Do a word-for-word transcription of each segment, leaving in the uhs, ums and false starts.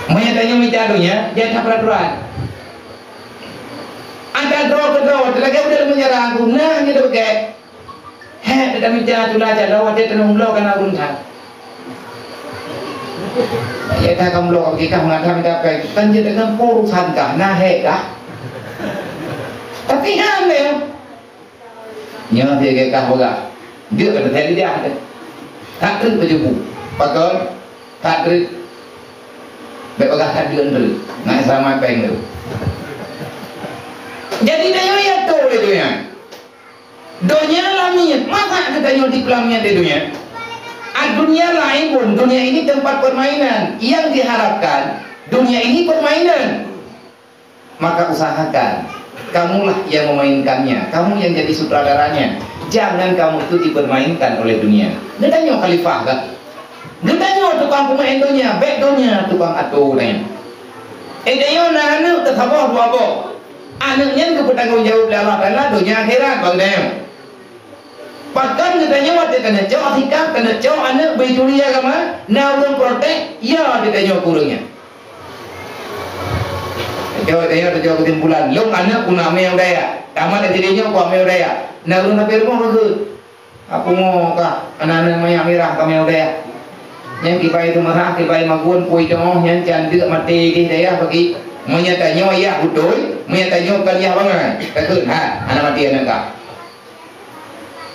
Meunyo tanyoe mita donya, jai that peuraturan. Antara droe keu droe, lagèe udeb meunyo rangku, nah, nyoe teupeugèt. Hèk, teuka mita tula calo, watèe teuneuk bloe kana ureueng that. Ya, dah kamoe bloe, bagi kah meugadang mita pèng. Kan jeuet deungon urusan kah, na hèk kah? Tapi han lé. Nyoe dia ke kah peugah. Dia kata saya dia. Tak kena berjumpa. Pakon? Tak kena. Bèk peugah that dia tu. Nak sama pèng tu. Jadi, dia yang tu dia tu ya. Donya lamiet, masa geutanyoe di peulamiet di dunia? Ad-dunya la'ibun, dunia ini tempat permainan. Yang diharapkan, dunia ini permainan. Maka usahakan, kamulah yang memainkannya, kamu yang jadi sutradaranya. Jangan kamu itu dipermainkan oleh dunia. Geutanyoe khalifah kan? Geutanyoe tukang peumaén donya, bèk donya tukang atur tanyoe. Eh, tanyoe na aneuk teusaboh dua boh. Aneuk nyan geupeutanggong jaweueb lé Allah Taala donya akhirat bak geutanyoe. Pakon geutanyoe watèe taneuk cok sikap, taneuk cok aneuk bri turi agama, na ureueng protek, ya geutanyoe keu ureueng nyan. Tanyoe, tanyoe, tanyoe keusimpulan, lôn aneuk keu amé udaya. Tamat S D nyoe keu amé udaya. Na ureueng sampai rumoh bagus. Apungo kah, aneuk-aneuk manyak mirah kami udeh. Nyan kibai teumeurah, kibai magun, pui teungoh, nyan candeuk maté di dayah bagi. Meunyo tanyoe yah beutôi, meunyo tanyoe kon yah bangai. Takheun, ha, hana maté aneuk kah.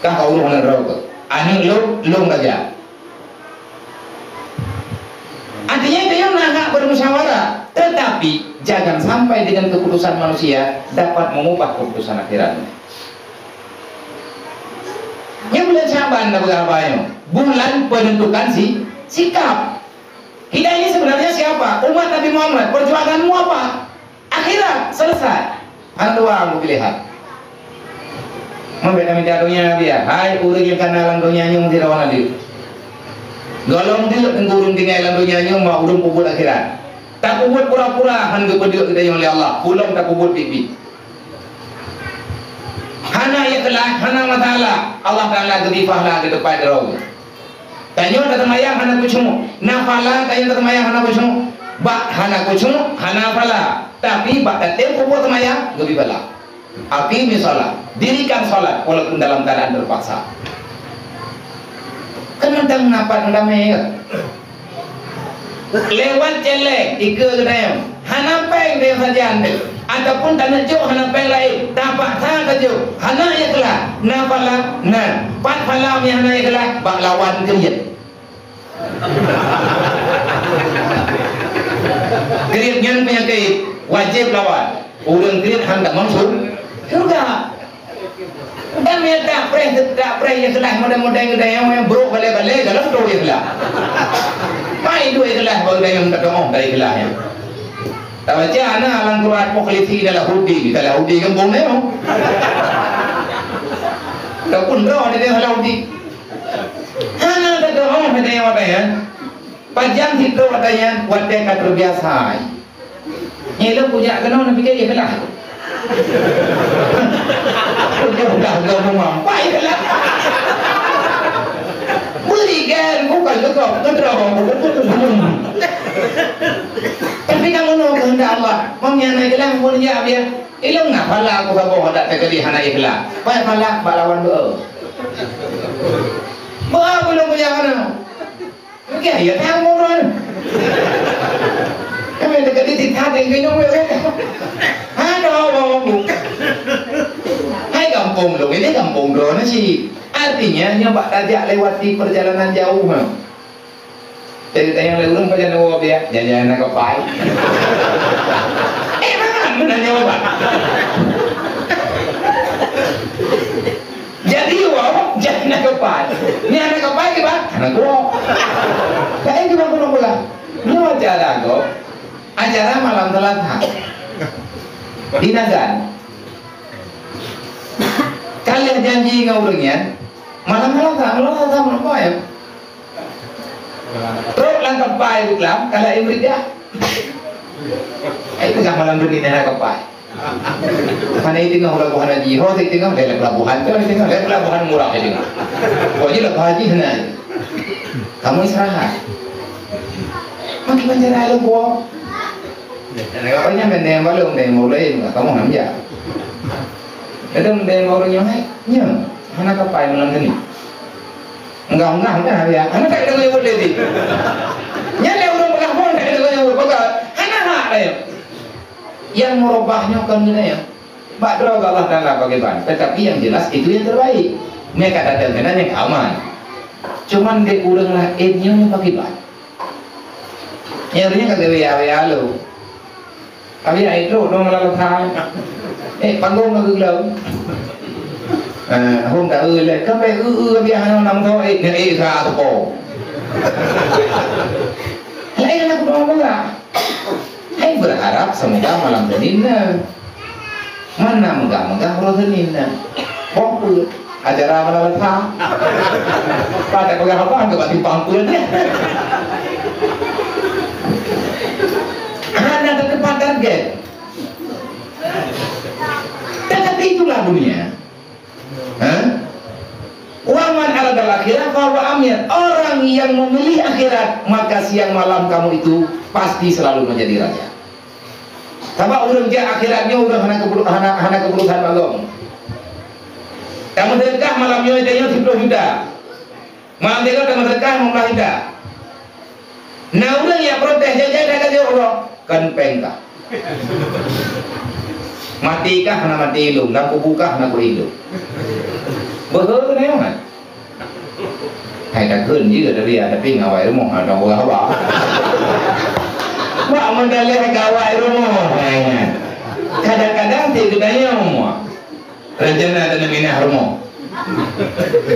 Kah ka ureueng hana droe kah. Aneuk lôn, lôn raja. Artinya, itu yang nak bermusyawarah. Tetapi, jangan sampai dengan keputusan manusia dapat mengubah keputusan akhiratnya. Nyoe bulan Syaban dah berapa nyoe? Bulan penentukan si, sikap. Kita ini sebenarnya siapa? Umat Nabi Muhammad. Perjuanganmu apa? Akhirat, selesai. Hana dua pilihan. Meubeudôh mita donya dia. Hai ureueng nyang kana lam donya nyoe sidroe na deuek. Gohlom deuek teungku ureueng tinggai lam donya nyoe ma ureueng peubuet akhirat. Tapeubuet pura-pura han geupeuduek geutanyoe lé Allah. Ulôn tapeubuet biet-biet. Hana ikhlas, hana masalah. Allah Taala geubri pahala keu teumpat droe. Tanyoe taseumayang hana khusyuk. Na pahala tanyoe taseumayang hana khusyuk. Bak hana khusyuk, hana pahala. Tapi bak tatém peubuet seumayang, geubri pahala. Aqimis shalah. Dirikan salat walaupun dalam keadaan terpaksa. Kan mantong napat damé ya. Lewat célék, ikeue geutanyoe. Hana péng teuh sajan teuh. Ataupun taneuk jok hana péng laén, tapaksa tajok. Hana ikhlas, na pahala, na. Pat pahala nyang hana ikhlas, bak lawan kriet. Kriet nyan peunyakét, wajéb lawan. Ureueng kriet han tamong sur-, syurga. Dan meunyo tapreh, tapreh ikhlas model-model geutanyoe nyang brok balé-balé, galak tu ikhlas. Pai tu ikhlas, baru geutanyoe minta doa dari ikhlas nyan. Tabaca na lam Quran, mukhlisi ila hudi, ila hudi gampông nyoe. Ataupun droe di dalam hudi. Hana tadoa geutanyoe watèe nyan. Pajan sidroe watèe nyan, watèe ka terbiasa. Nyan lôn kujak keunoe neupike ikhlas. Udah, udah, udah, udah, udah. Wah, ikhlas. Beri kan, bukan kekok, kedrong. Tapi kan meunoe keuheundak Allah. Meunyo na ikhlas, pun ya, biar. Ilong na pahala aku saboh adak teukeudi hana ikhlas. Pai pahala bak lawan doa. Bah, belum punya mana? Okey, ya, tahu orang. Kami dekat di titik yang kena buat. Hana orang. Hai gampông dong, ini gampông dong nasi. Artinya, nyoe bak tajak lewati perjalanan jauh, ha. Jadi tanya lé ureueng pajan woe biak, jajan na kapai. Eh, mana, mana nyoe, Pak? Jadi, wow, jadi na kapai. Ni anak kapai ke, Pak? Anak gua. Kain ke, Pak, guna pula. Ni acara kau. Acara malam Selasa. Di Nagan. Kalian janji dengan ureueng nyan, malam Selasa, malam Selasa, malam apa ya? Trok lam kapai buklam, kalau yang beri dia. Ai tengah malam dunia nak kapai. Mana itu tengah pelabuhan haji, ho itu tengah dalam pelabuhan, tu itu tengah dalam pelabuhan murah itu tengah. Kau je lah haji sana. Kamu istirahat. Makin menjadi alam gua. Dan agaknya mendeng balong, mendeng bau lain, kamu ngamjak. Kadang mendeng bau nyoe, hai, nyoe, hana kapai malam ni. Enggak-enggak dah dia. Hana tak kena nyebut lagi. Nyan lé ureueng peugah phon tak kena nyebut. Peugah, hana hak dia. Yang merubahnya kan gini ya. Bak droe Allah Taala pakriban. Tetapi yang jelas itu yang terbaik. Mereka datang kena yang aman. Cuman di ureueng laén nyoe pakriban. Nyang ureueng ka gawe ya, ya lo. Abi ai trok dong lam kha. Eh, panggung ka geuleu. Eh, hom tak eu lé. Ka bai eu, eu abi hana nam tho, eh, nyan eh sa teuko. Laén aku dong bola. Hai berharap semoga malam Senin na. Mana megah-megah uroe Senin na. Boh peuet. Acara malam Selasa. Pada peugah apa, anggap bak simpang peuet. Hana teuteupat target. Tetapi itulah dunia. Ha? Wa man aradal akhirah fahuwa amir. Orang yang memilih akhirat, maka siang malam kamu itu pasti selalu menjadi raja. Sabab ureueng jak akhirat nyoe ureueng hana keupeu-, hana, hana keupeurusan lom. Tameuseudeukah malam nyoe tanyoe siplôh juta. Malam teuka tameuseudeukah limong blaih juta. Na ureueng nyang protes, jai-jai that ka jaweueb, kan péng kah. Maté kah hana maté ilôn, lam kubu kah hana kubu ilôn. Beuhe keuneuk nyoe. Hai takheun jih tapi, tapi ngon awak rumoh hana ureueng haba. Wak meudaleh ngon awak rumoh, hai nyan. Kadang-kadang cit geutanyong, rencana taneuk minah rumoh.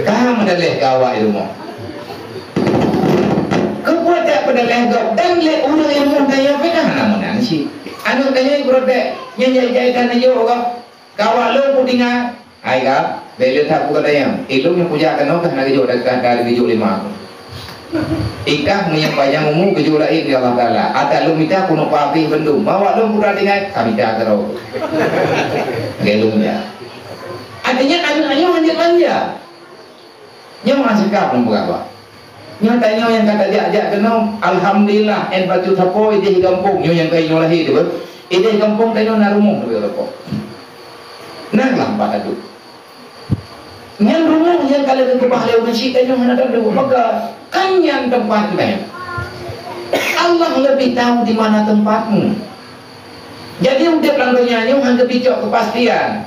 Ka meudaleh ngon awak rumoh. Keupeue tak peudaleh gob dan lé ureueng rumoh tanyoe pih hana meunan cit. Aneuk tanyoe iprotes, nyan jai-jai ka neujok gob. Ka awak lôn kutinggai. Hai ka, bèk lé that peugah tanyoe. Ilôn nyang kujak keunoe ka hana geujok, ka, ka geujok lé ma. Ikah meunyoe panyang umu geujok laén di Allah Taala. Ata lôn mita keuneuk pabéh bandum. Ma awak lôn kuda tinggai, ka mita keudroe. Lagèe lôn nyan. Artinya aneuk-aneuk hanjeuet manja. Nyoe meusikap lôn peugah bak. Nyoe tanyoe nyang ka tajak-jak keunoe, alhamdulillah, 'et bacut sapo idéh gampông, nyoe nyang ka inyoe lahé teuh. Idéh gampông tanyoe na rumoh teuh sapo. Na lam pat adu. Nyan rumoh nyang ka lheueh geukeubah lé ureueng syiek tanyoe hana tadu. Maka, kan nyan teumpat tanyoe. Allah leubeh tahu di mana tempatmu. Jadi, udép lam donya nyoe hana geupicok keupastian.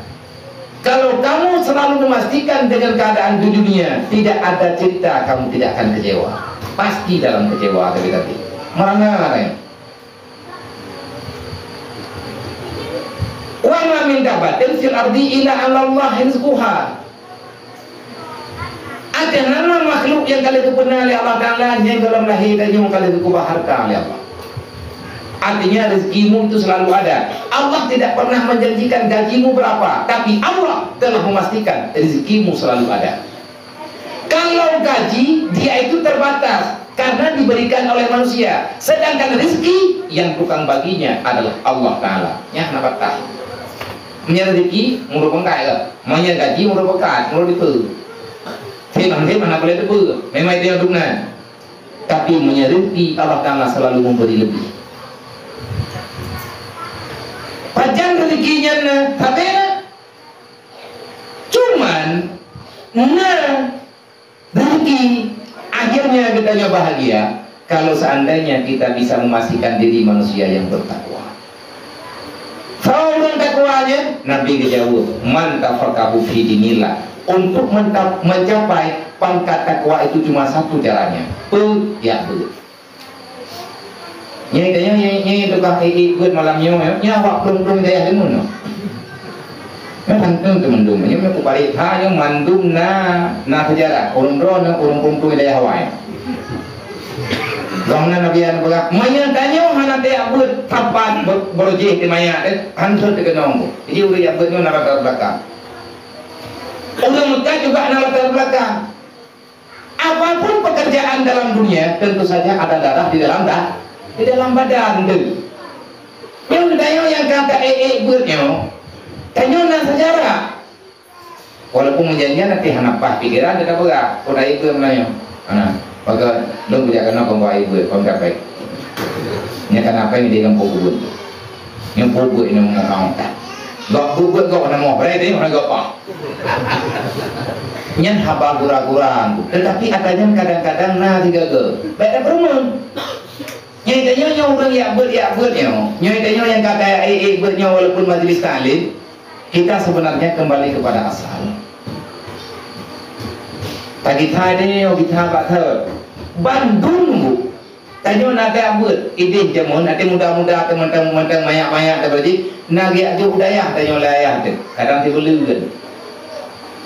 Kalau kamu selalu memastikan dengan keadaan di dunia, tidak ada cerita kamu tidak akan kecewa. Pasti dalam kecewa, tapi-tapi. Merana, kan? Wa ma min dabbatin fil ardi illa 'alallahi rizquha. Ada nama makhluk nyang ka lheueh geupeuna lé Allah Taala, nyang dalam lahé tanyoe ka lheueh geukeubah harta lé Allah. Artinya, rezekimu itu selalu ada. Allah tidak pernah menjanjikan gajimu berapa, tapi Allah telah memastikan rezekimu selalu ada. Kalau gaji, dia itu terbatas karena diberikan oleh manusia, sedangkan rezeki yang tukang baginya adalah Allah Taala. Nyan na batas. Meunyoe rezeki, meureuh bangkai lah. Meunyoe gaji, meureuh bakat, meureuh dipeue. Memang, memang hana boleh teupeu. Memang itu yang dunia. Tapi meunyoe rezeki, Allah Taala selalu memberi lebih. Pajan rezeki nyan na, tapi na. Cuman, na rezeki, akhirnya kita nyoe bahagia kalau seandainya kita bisa memastikan diri manusia yang bertakwa. Soe ureueng takwa nyan? Nabi geujaweueb, "Man tafaqahu fi dinillah." Untuk menta-, mencapai pangkat takwa itu cuma satu caranya. Peue? Jak beuet. Nyan, nyan, nyan, nyan tukang ék-ék beuet malam nyoe, nyan awak plueng-plueng dayah deungon nyoe. Nyoe santun teumandum, nyoe, nyoe kuparit ha, nyoe mandum na, na sejarah. Ureueng droeneuh, ureueng plueng-plueng dayah awai. Gobnyan Nabi Adam peugah, "Meunyoe tanyoe hana tajak beuet sapat be-, beurujéh di manyak, eh, hantom teukeunong." Jadi, ureueng jak beuet nyoe na latar belakang. Ureueng meukat juga na latar belakang. Apapun pekerjaan dalam dunia, tentu saja ada darah di dalam da-, di dalam badan tu. Nyoe tanyoe nyang ka ta ék-ék beuet nyoe, tanyoe na sejarah. Walaupun meujanjian, tapi hana paih pikeran, teuka peugah, "Peue ta ék beuet meunyoe?" Hana, maka lôn kujak keunoe keu ék beuet, kon ka péng. Nyan ka na péng di gampông kebun. Nyoe peubuet nyoe ngon orang utak. Gak peubuet gak na moh, berai deh, orang gak apa. Nyan haba gura-gura. Tetapi ata nyan kadang-kadang na sigaga. Baik dah perumun. Nyoe tanyoe nyoe ureueng yak beuet, yak beuet nyoe. Nyoe tanyoe nyang ka kaya ék-ék beuet nyoe walaupun majlis taklim, kita sebenarnya kembali kepada asal. Tagita deh, kita bak thot. Bandum bu. Tanyoe na kaya beuet, idéh jameun, até muda-muda, até mantong-mantong, manyak-manyak, até beuet, na geuyak jok u dayah, tanyoe lé ayah teuh. Kadang sibuleuen.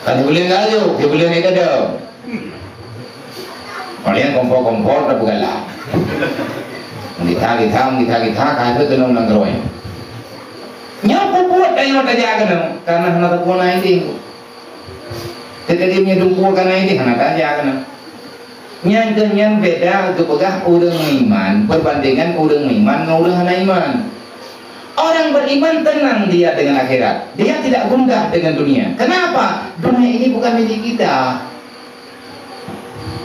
Kan sibuleuen gak jok, sibuleuen ék gadong. Oleh kompor-kompor tapeugala. Gita-gita, gita-gita, ka itu tenung nanggroe. Nyoe peubuet tanyoe tajak keunoe, karena hana tapeuna idéh. Teuka di meunyoe dumpue kana idéh hana tajak keunoe. Nyan keuh nyan beda geupeugah ureueng meuiman, perbandingan ureueng meuiman ngon ureueng hana iman. Orang beriman tenang dia dengan akhirat. Dia tidak gundah dengan dunia. Kenapa? Dunia ini bukan milik kita.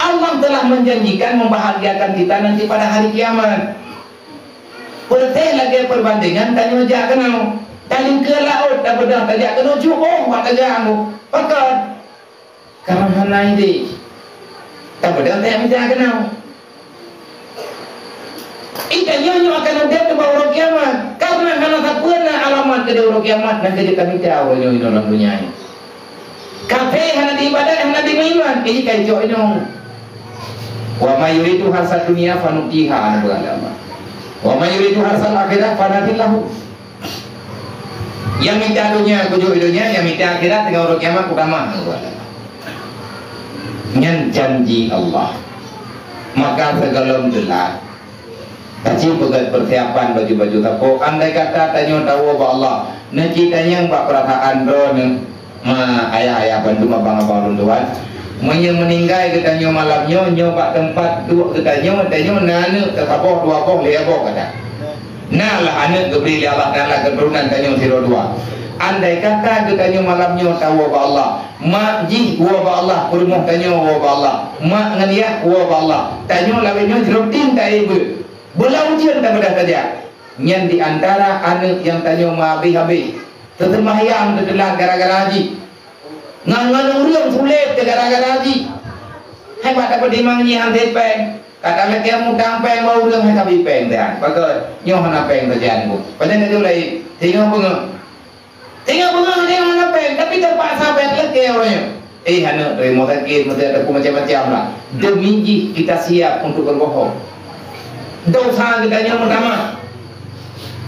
Allah telah menjanjikan membahagiakan kita nanti pada hari kiamat. Peureutéh lagée perbandingan tanyoe jak keunoe. Talingkeue laôt tabeudôh tajak keunoe jeuet bak tajak anggô. Pakon? Karena hana idéh. Tabeudôh tajak mita keunoe. Ih, tanyoe nyoe akan udeb teuma uroe kiamat. Karena hana sapeue na alamat keudeh uroe kiamat, na keudeh tamita uroe nyoe inoe lam donya nyoe. Kafé hana diibadat, hana dimeuiman, ih, ka icok inong. Wa may yuridu harsad dunya fanu'tiha, na beugala Allah. Wa may yuridu harsal akhirah fanazid lahu. Nyang mita donya, kujok donya, nyang mita akhirat, teungoh uroe kiamat, kutamah, na beugala Allah. Nyan janji Allah. Maka sigohlom teulat, Aci peugét persiapan baju-baju sapo. Andai kata tanyoe tawoe bak Allah, neuci tanyong bak peurasaan droeneuh, ma, ayah-ayah bandum, abang-abang lôn tuan. Meunyoe meuninggai geutanyoe malam nyoe, nyoe bak teumpat duek geutanyoe, tanyoe na aneuk teusaboh, dua boh, lhée boh gata. Na lah aneuk geubri lé Allah Taala keuturonan tanyoe sidroe dua. Andai kata geutanyoe malam nyoe tawoe bak Allah, mak jih woe bak Allah, peurumoh tanyoe woe bak Allah, mak ngon yah woe bak Allah, tanyoe lawét nyoe jroh dien taék beuet. Beulah ujeuen tabeudôh saja. Nyan di antara aneuk nyang tanyoe meuhabéh-habéh. Teuseumbahyang teutelat gara-gara jih. Ngon, ngon ureueng sulet teuh gara-gara jih. Hai bak tapeutimang nyan han sipéng. Ka talakée mutang péng bak ureueng hai kabi péng teuh. Pakon? Nyoe hana péng sajan bu. Pajan ka jeuet laén. Singoh beungoh. Singoh beungoh nyoe hana péng, tapi teupaksa péng lakée uroe nyoe. Eh, aneuk, rumoh sakét, meuteuk teupeu macam-macam lah. Demi jih kita siap untuk berbohong. Dosa geutanyoe meutamah.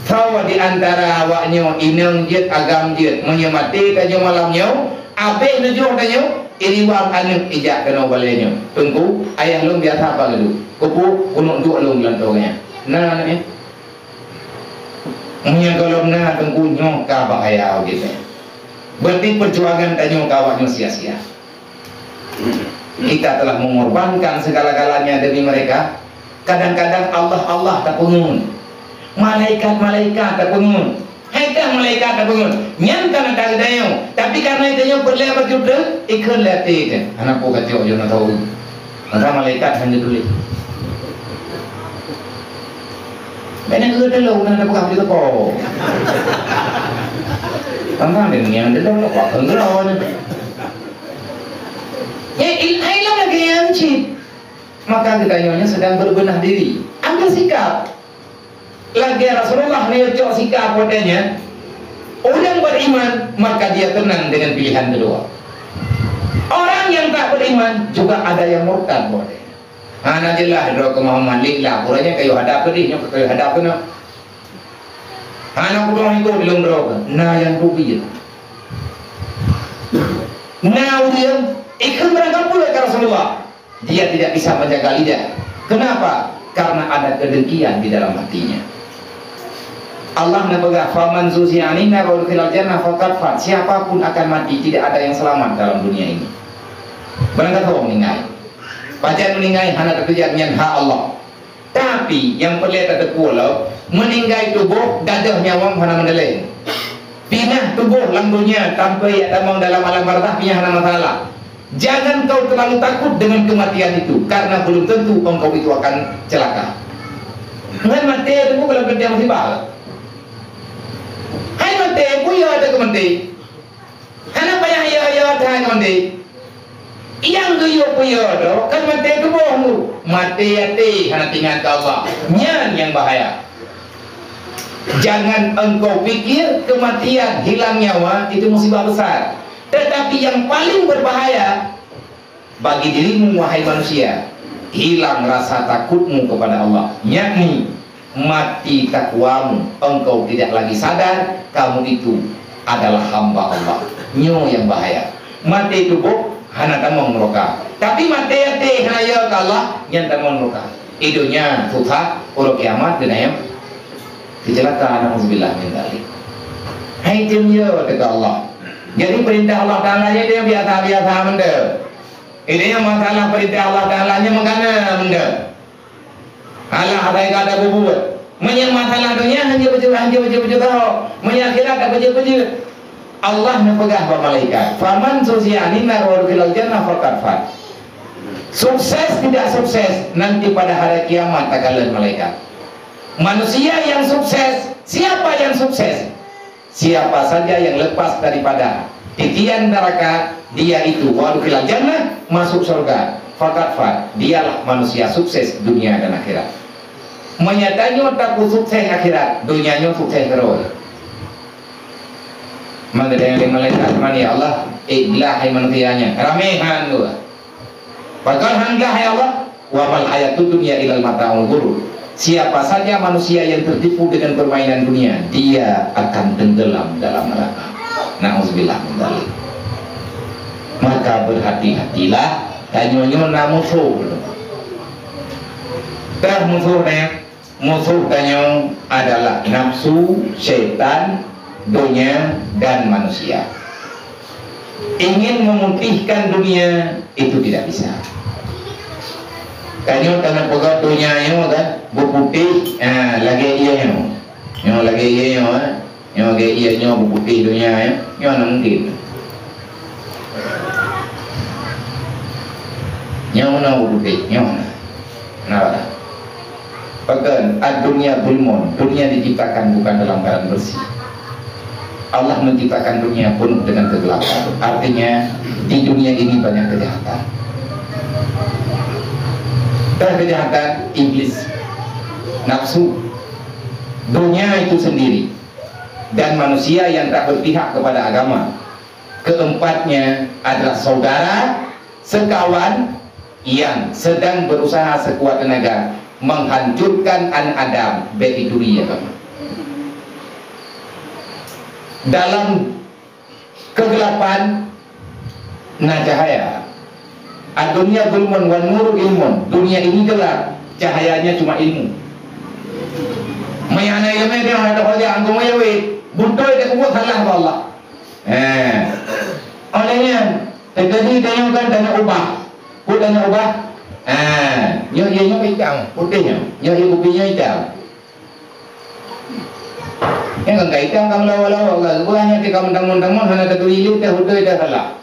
Soe di antara awak nyoe inong jeuet, agam jeuet, meunyoe maté tanyoe malam nyoe, abéh tujoh tanyoe, iriwang aneuk ijak keunoe balée nyoe. Teungku, ayah lôn biasa apa geulu? Kupu, kunok duek lôn lam toh nyan. Na aneuk nyan. Meunyoe gohlom na teungku nyoe ka bahaya gitu. Berarti perjuangan tanyoe ka awak nyoe sia-sia. Kita telah mengorbankan segala-galanya demi mereka. Kadang-kadang Allah-Allah tapeungeut. Malaikat-malaikat tapeungeut. Hai kah malaikat tapeungeut. Nyan ka na geutanyoe. Tapi karena geutanyoe peureulée bak judeueng, ikheun lé até teuh. Hana peue ka cok jeuet na tahu. Maka malaikat hana tuléh. Bèk na geutanyoe na peugah di teuko. Tantang dia ni yang dia dah nampak kenggelau ni. Ya, il-, ai lam lagée nyan cit. Maka geutanyoe nyoe sedang berbenah diri. Ambil sikap. Lagée Rasulullah neucok sikap watée nyan, ureueng beriman, maka dia tenang dengan pilihan kedua. Orang yang tak beriman juga ada yang murtad watée nyan. Hana jeulaih droe keu Muhammad, lé lah, ureueng nyan kayue hadap keudeh, nyoe kayue hadap keunoe. Hana kudong ikot lôn droe, na nyang teubiet. Na ureueng ikheun barang kapeue ka Rasulullah. Dia tidak bisa menjaga lidah. Kenapa? Karena ada kedengkian di dalam hatinya. Allah neupeugah, "Faman zuhziha 'anin nar wa udkhilal jannah faqad faz." Siapapun akan mati, tidak ada yang selamat dalam dunia ini. Barang kata orang meninggal. Pajan meninggal hana terkejar dengan hak Allah. Tapi nyang peureulée tateupeue lom, meuninggai tuboh, gadôh nyawöng hana meudaléng. Pinah tuboh lam donya sampoe jak tamong dalam alam barzakh, pinah hana masalah. Jangan kau terlalu takut dengan kematian itu, karena belum tentu engkau itu akan celaka. Ngon maté teungku dalam keadaan musibah. Maté, peue yo teuh keu maté. Hana payah yo-yo that keu maté. Nyang geuyue peue yo teuh, kan maté tuboh nyoe. Maté até hana teuingat keu Allah. Nyan nyang bahaya. Jangan engkau pikir kematian, hilang nyawa, itu musibah besar. Tetapi yang paling berbahaya, bagi dirimu, wahai manusia, hilang rasa takutmu kepada Allah, yakni mati takwamu, engkau tidak lagi sadar kamu itu adalah hamba Allah. Nyoe nyang bahaya. Maté tuboh hana tamong nuraka, tapi maté até hana yo keu Allah, nyan tamong nuraka. Di donya susah, uroe kiamat keuneuk keuceulaka, naudzubillah min dzalik. Hai, tém yo teuka Allah. Jadi, peurintah Allah Taala nyan biasa-biasa mantong. Intinya masalah peurintah Allah Taala nyan meukanan mantong. Alah, asai ka tabubuet. Meunyoe masalah donya, hana bacut, hana bacut-bacut tahu. Meunyoe akhirat, tapeujeuet-peujeuet. Allah neupeugah bak malaikat, "Faman zuhziha 'anin nar wa udkhilal jannah faqad faz." Sukses tidak sukses, nanti pada hari kiamat takalon malaikat. Manusia yang sukses, siapa yang sukses? Siapa saja yang lepas daripada titian neraka, dia itu, wa udkhilal jannah, masuk surga, faqad faz, dialah manusia sukses dunia dan akhirat. Meunyoe tanyoe takheun sukses akhirat, donya nyoe sukses terus. Maka dia yang malaikat, "Man ya Allah, iklah hai manusia nyan." Ramé han dua. Pakon han glah, ya Allah? "Wa mal hayatud dunya illa mata'ul ghurur." Siapa saja manusia yang tertipu dengan permainan dunia, dia akan tenggelam dalam neraka. Na'udzubillah min dzalik. Maka berhati-hatilah, tanyoe nyoe na musoh. Tah musoh nyan, musoh tanyoe adalah nafsu, syaitan, donya, dan manusia. Ingin memutihkan dunia itu tidak bisa. Tanyoe kana peugah donya nyoe kan, beuputéh, ah, lagée ié nyoe. Nyoe lagée ié nyoe, ah. Nyoe lagée ié nyoe beuputéh donya nyoe. Nyoe hana mungkin. Nyoe na beuputéh, nyoe na. Nah, Pakon, ad-dunya zulmun, dunia diciptakan bukan dalam keadaan bersih. Allah menciptakan dunia penuh dengan kegelapan. Artinya, di dunia ini banyak kejahatan. Dan kejahatan iblis, nafsu, dunia itu sendiri, dan manusia yang tak berpihak kepada agama. Keempatnya adalah saudara, sekawan yang sedang berusaha sekuat tenaga menghancurkan anak Adam, bék dituri agama. Dalam kegelapan na cahaya. Ad-dunya zulmun wan nuru ilmun. Dunia ini gelap, cahayanya cuma ilmu. Meunyoe hana ileumé, dia hana tapeujak anggong wéh-wéh. Beutôi dia peubuet salah bak Allah. Eh. Oleh nyan, teukeudi tanyoe kan tanyoe ubah. Peue tanyoe ubah? Ah, nyoe ié nyoe itam, putéh nyoe. Nyoe ié kupi nyoe itam. Nyang ka itam ka meulawa-lawa, ka geupeugah nyan teuka meutamong-tamong hana taturi lé teuh beutôi teuh salah.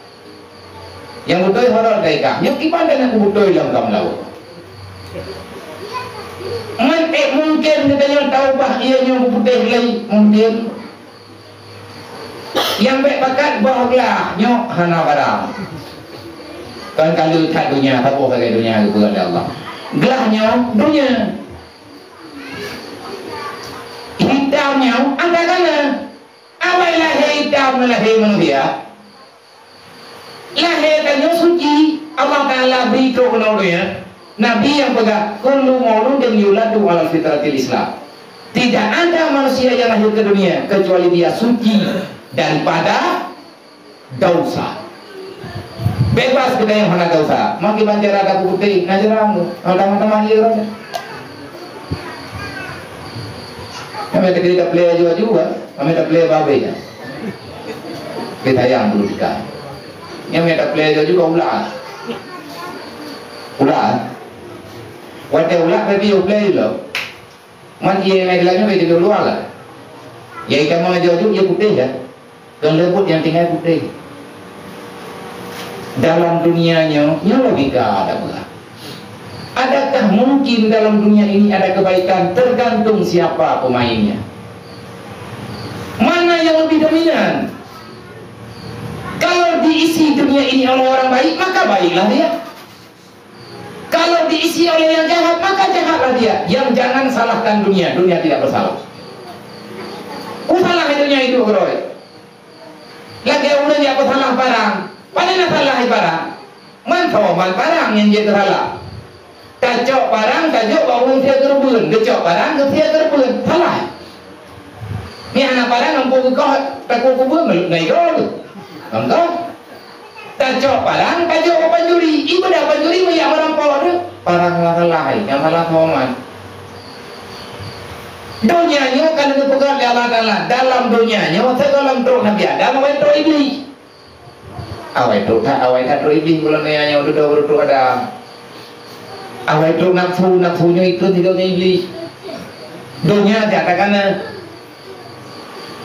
Nyang beutôi horot teuka. Nyoe kiban dan nyang beutôi lom ka meulawa. Man, eh, mungken geutanyoe taubah ié nyoe beuputéh lé, mungken. Nyang bék pakat boh glah nyoe hana barang. Kan ka le that donya, saboh sagai donya geupeugah lé Allah. Glah nyoe donya. Hitam nyoe angka kana. Awai lahé hitam ngon lahé manusia. Lahé tanyoe suci, Allah Taala bri trok keunoe donya. Nabi nyang peugah, "Kullu mauludin yuladu alal fitratil Islam." Tidak ada manusia yang lahir ke dunia kecuali dia suci daripada dosa. Bebas geutanyoe hana dosa. Maki banjara ada putih, na jerang tu. Ada teman-teman dia raja. Kami tak kira tak pelai aju-aju kan? Kami tak pelai babe kan? Kita yang dulu tiga. Yang kami tak pelai aju-aju kan ular. Ular. Watèe ular tapi ular lo. Man ié nyang geulanyong ié dulu lah. Nyang itamong aju-aju ié putéh dah. Keuleubot nyang tinggai putéh. Dalam dunia nyoe, nyoe logika ada pula. Adakah mungkin dalam dunia ini ada kebaikan? Tergantung siapa pemainnya. Mana yang lebih dominan? Kalau diisi dunia ini oleh orang baik, maka baiklah dia. Kalau diisi oleh yang jahat, maka jahatlah dia. Yang jangan salahkan dunia, dunia tidak bersalah. Ku salah dunia itu, keurôi. Lagèe ureueng nyang peusalah barang, pane na salah barang? Mantong barang nyang jeuet teusalah. Tacok barang, tajok bak ureueng sie keureubeuen, geucok barang, geusie keureubeuen, salah. Nyan aneuk barang ampôn geukoh, takue kubeue, ngon igoe. Contoh, tacok barang, tajok bak pancuri, ibadah pancuri, meujak meurampoh, deuh. Barang salah, salah, nyang salah soe man. Donya nyoe ka lheueh geupeugah lé Allah Taala, dalam donya nyoe sigohlom trok Nabi Adam, awai trok Iblih. Awai trok that, awai that trok Iblih, bulan donya nyoe dudoe trok Adam. Awai trok nafsu, nafsu nyoe ikut sidroe ngon Iblih. Donya jak takana.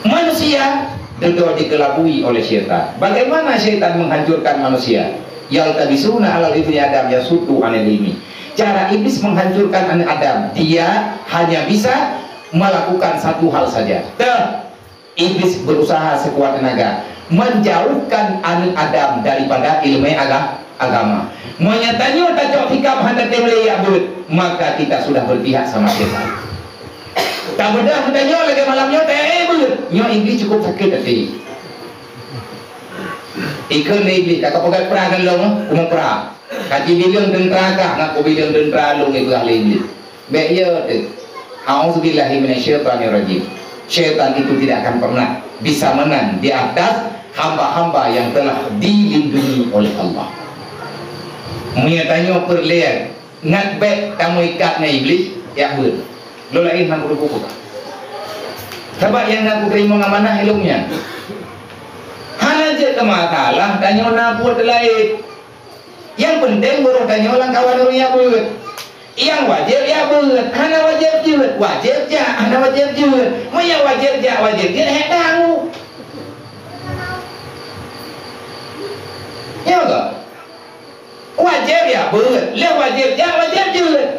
Manusia dudoe dikelabui oleh syaitan. Bagaimana syaitan menghancurkan manusia? Yaltabisuna alal ibni Adam yasuddu anil ilmi. Cara iblis menghancurkan anak Adam, dia hanya bisa melakukan satu hal saja. Teuh, iblis berusaha sekuat tenaga menjauhkan anak Adam daripada ilmu aga-, agama. Meunyoe tanyoe tacok sikap hana tém lé jak beuet, maka kita sudah berpihak sama syaitan. Tabeudôh tanyoe lagèe malam nyoe, tayue beuet. Nyoe iblis cukup sakét até. Ikheun lé iblis, ka kapeugah pra ngon lôn, kumeupra. Ka jibileueng teuntra kah, ngaku bileueng teuntra lôn, ipeugah lé iblis. Bèk yo teuh. A'udzubillahi minasyaitonirrajim. Syaitan itu tidak akan pernah bisa menang di atas hamba-hamba yang telah dilindungi oleh Allah. Meunyoe tanyoe peureulèe ngat bèk tameuikat ngon iblis, jak beuet. Lôn laén hana kupeugah. Sabab nyang na kuteurimong amanah ilôn nyan. Hana jeuet keu masalah tanyoe na buet laén. Nyang peunteng, beurôh tanyoe lam kawan ureueng jak beuet. Nyang wajéb jak beuet, hana wajéb jeuet, wajéb jak, hana wajéb jeuet. Meunyoe wajéb jak, wajéb jeuet, hék dangu. Nyoe keuh. Wajéb jak beuet, lheueh wajéb jak, wajéb jeuet.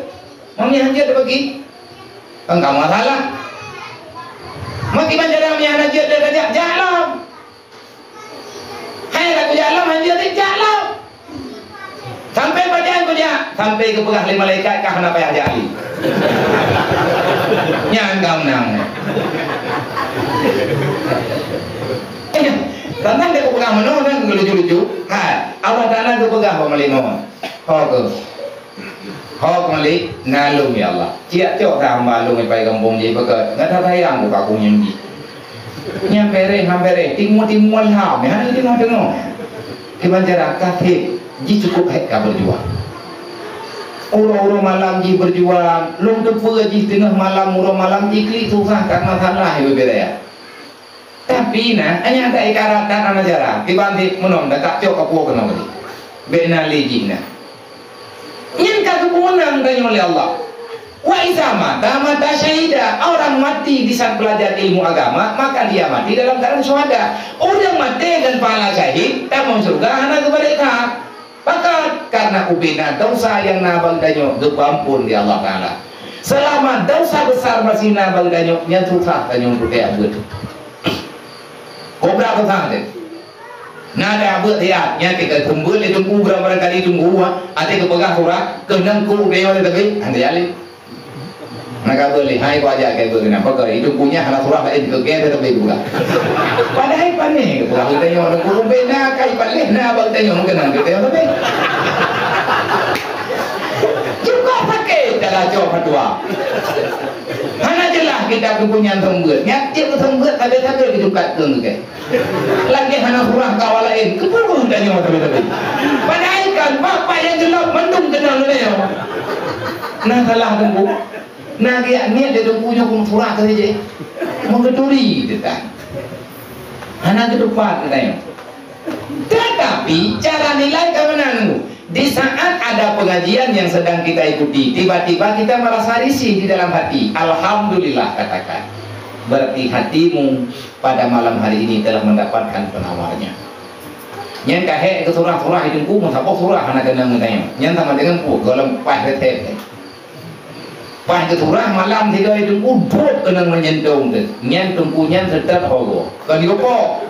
Meunyoe hana jeuet teubagi, kan kamoe salah. Meukiban cara meunyoe hana jeuet lé tajak, jak lom. Hai, ka kujak lom, hanjeuet jak lom. Sampai pajan kujak, sampai geupeugah lé malaikat, "Kah hana payah jak lé." Nyan ka meunang. Eh, tantang dia geupeugah meunoe, dan geulucu-lucu. Hai, Allah Taala geupeugah bak malaikat, "Ho keuh." Hok malik, na lôn, ya Allah. Ciyak cok that hamba lôn ipai gampông jih beuket. Ngat that sayang buka kunyueng jih. Nyang bereh, han bereh. Timu-timu alham. Hana teungoh-teungoh. Kiban cara ka theb, jih cukup hék ka berjuang. Uroe-uroe malam jih berjuang. Lôn teupeue jih teungoh malam, uroe malam jih klik susah karena salah ié bubé raya. Tapi na, hanya ada ikarat dan anak jara, dibanding menong dan tak cok kapua kena beri. Bek na liji na. Nyan ka geupeunang tanyoe lé Allah. Wa iza mata, mata syahida. Orang mati di saat belajar ilmu agama, maka dia mati dalam keadaan syuhada. Orang mati dengan pahala syahid, tamong syurga hana geubalek that. Pakon? Karena ubena dosa nyang na bak geutanyoe geupeuampon lé Allah Taala. Selama dosa besar masih na bak geutanyoe, nyan susah tanyoe untuk tajak beuet. Kobra susah deh. Na tajak beuet siat, nyan tinggai seumeubeuet lé teungku, barangkali teungku, até geupeugah surah, keunong ku ubena lé teubiet, hana jaleh. Na ka beuet lé, hai ku ajak keu beuet keunan. Pakon? Itu punya hana surah laén keu geng teubiet buka. Padahai panéh, buka geutanyoe, gurée na kai paléh na bak geutanyoe keunan geutanyoe teubiet. Cukup sakét cara cok fatwa. Hana jeulaih kitab buku nyan seumeubeuet. Nyan cit seumeubeuet sabe-sabe keucukat keu geutanyoe. Lagèe hana surah kawa laén, keupeue tanyoe sabe-sabe. Padahai kan bapak nyang geulok mandum keunong lé nyoe. Na salah teungku. Na geujak niet lé teungku nyoe keu surah keu jih. Meugeuturi teutan. Hana geutupat geutanyoe. Tetapi cara nilai ka meunan. Di saat ada pengajian yang sedang kita ikuti, tiba-tiba kita merasa risih di dalam hati. Alhamdulillah, katakan. Berarti hatimu pada malam hari ini telah mendapatkan penawarnya. Nyan ka hék keu surah-surah di teungku, meusaboh surah hana keunong geutanyoe. Nyan sama dengan peue, gohlom paih reuteb. Paih geusurah malam tiga itu udut keuneuk meunyentueng tu. Nyan teungku nyan seutôt hogoh. Kon dikeupo.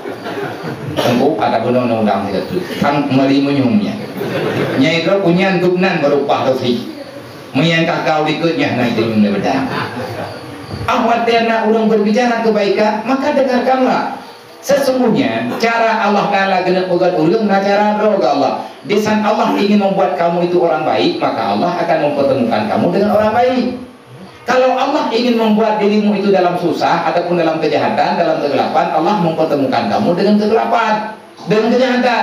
Teungku ada bunoe undang tiga tu. Sang meri menyum nyan. Nyai droe kunyan dub nan beurupah tosi. Meunyan ka kau dikeue nyan nan tinyum le beudang. Ah, watée na ureuëng berbicara kebaikan, maka dengarkanlah. Sesungguhnya, cara Allah Ta'ala geuneuk peugöt ureuëng na cara droe geuh Allah. Disan Allah ingin membuat kamu itu orang baik, maka Allah akan mempertemukan kamu dengan orang baik. Kalau Allah ingin membuat dirimu itu dalam susah ataupun dalam kejahatan, dalam kegelapan, Allah mempertemukan kamu dengan kegelapan, dengan kejahatan.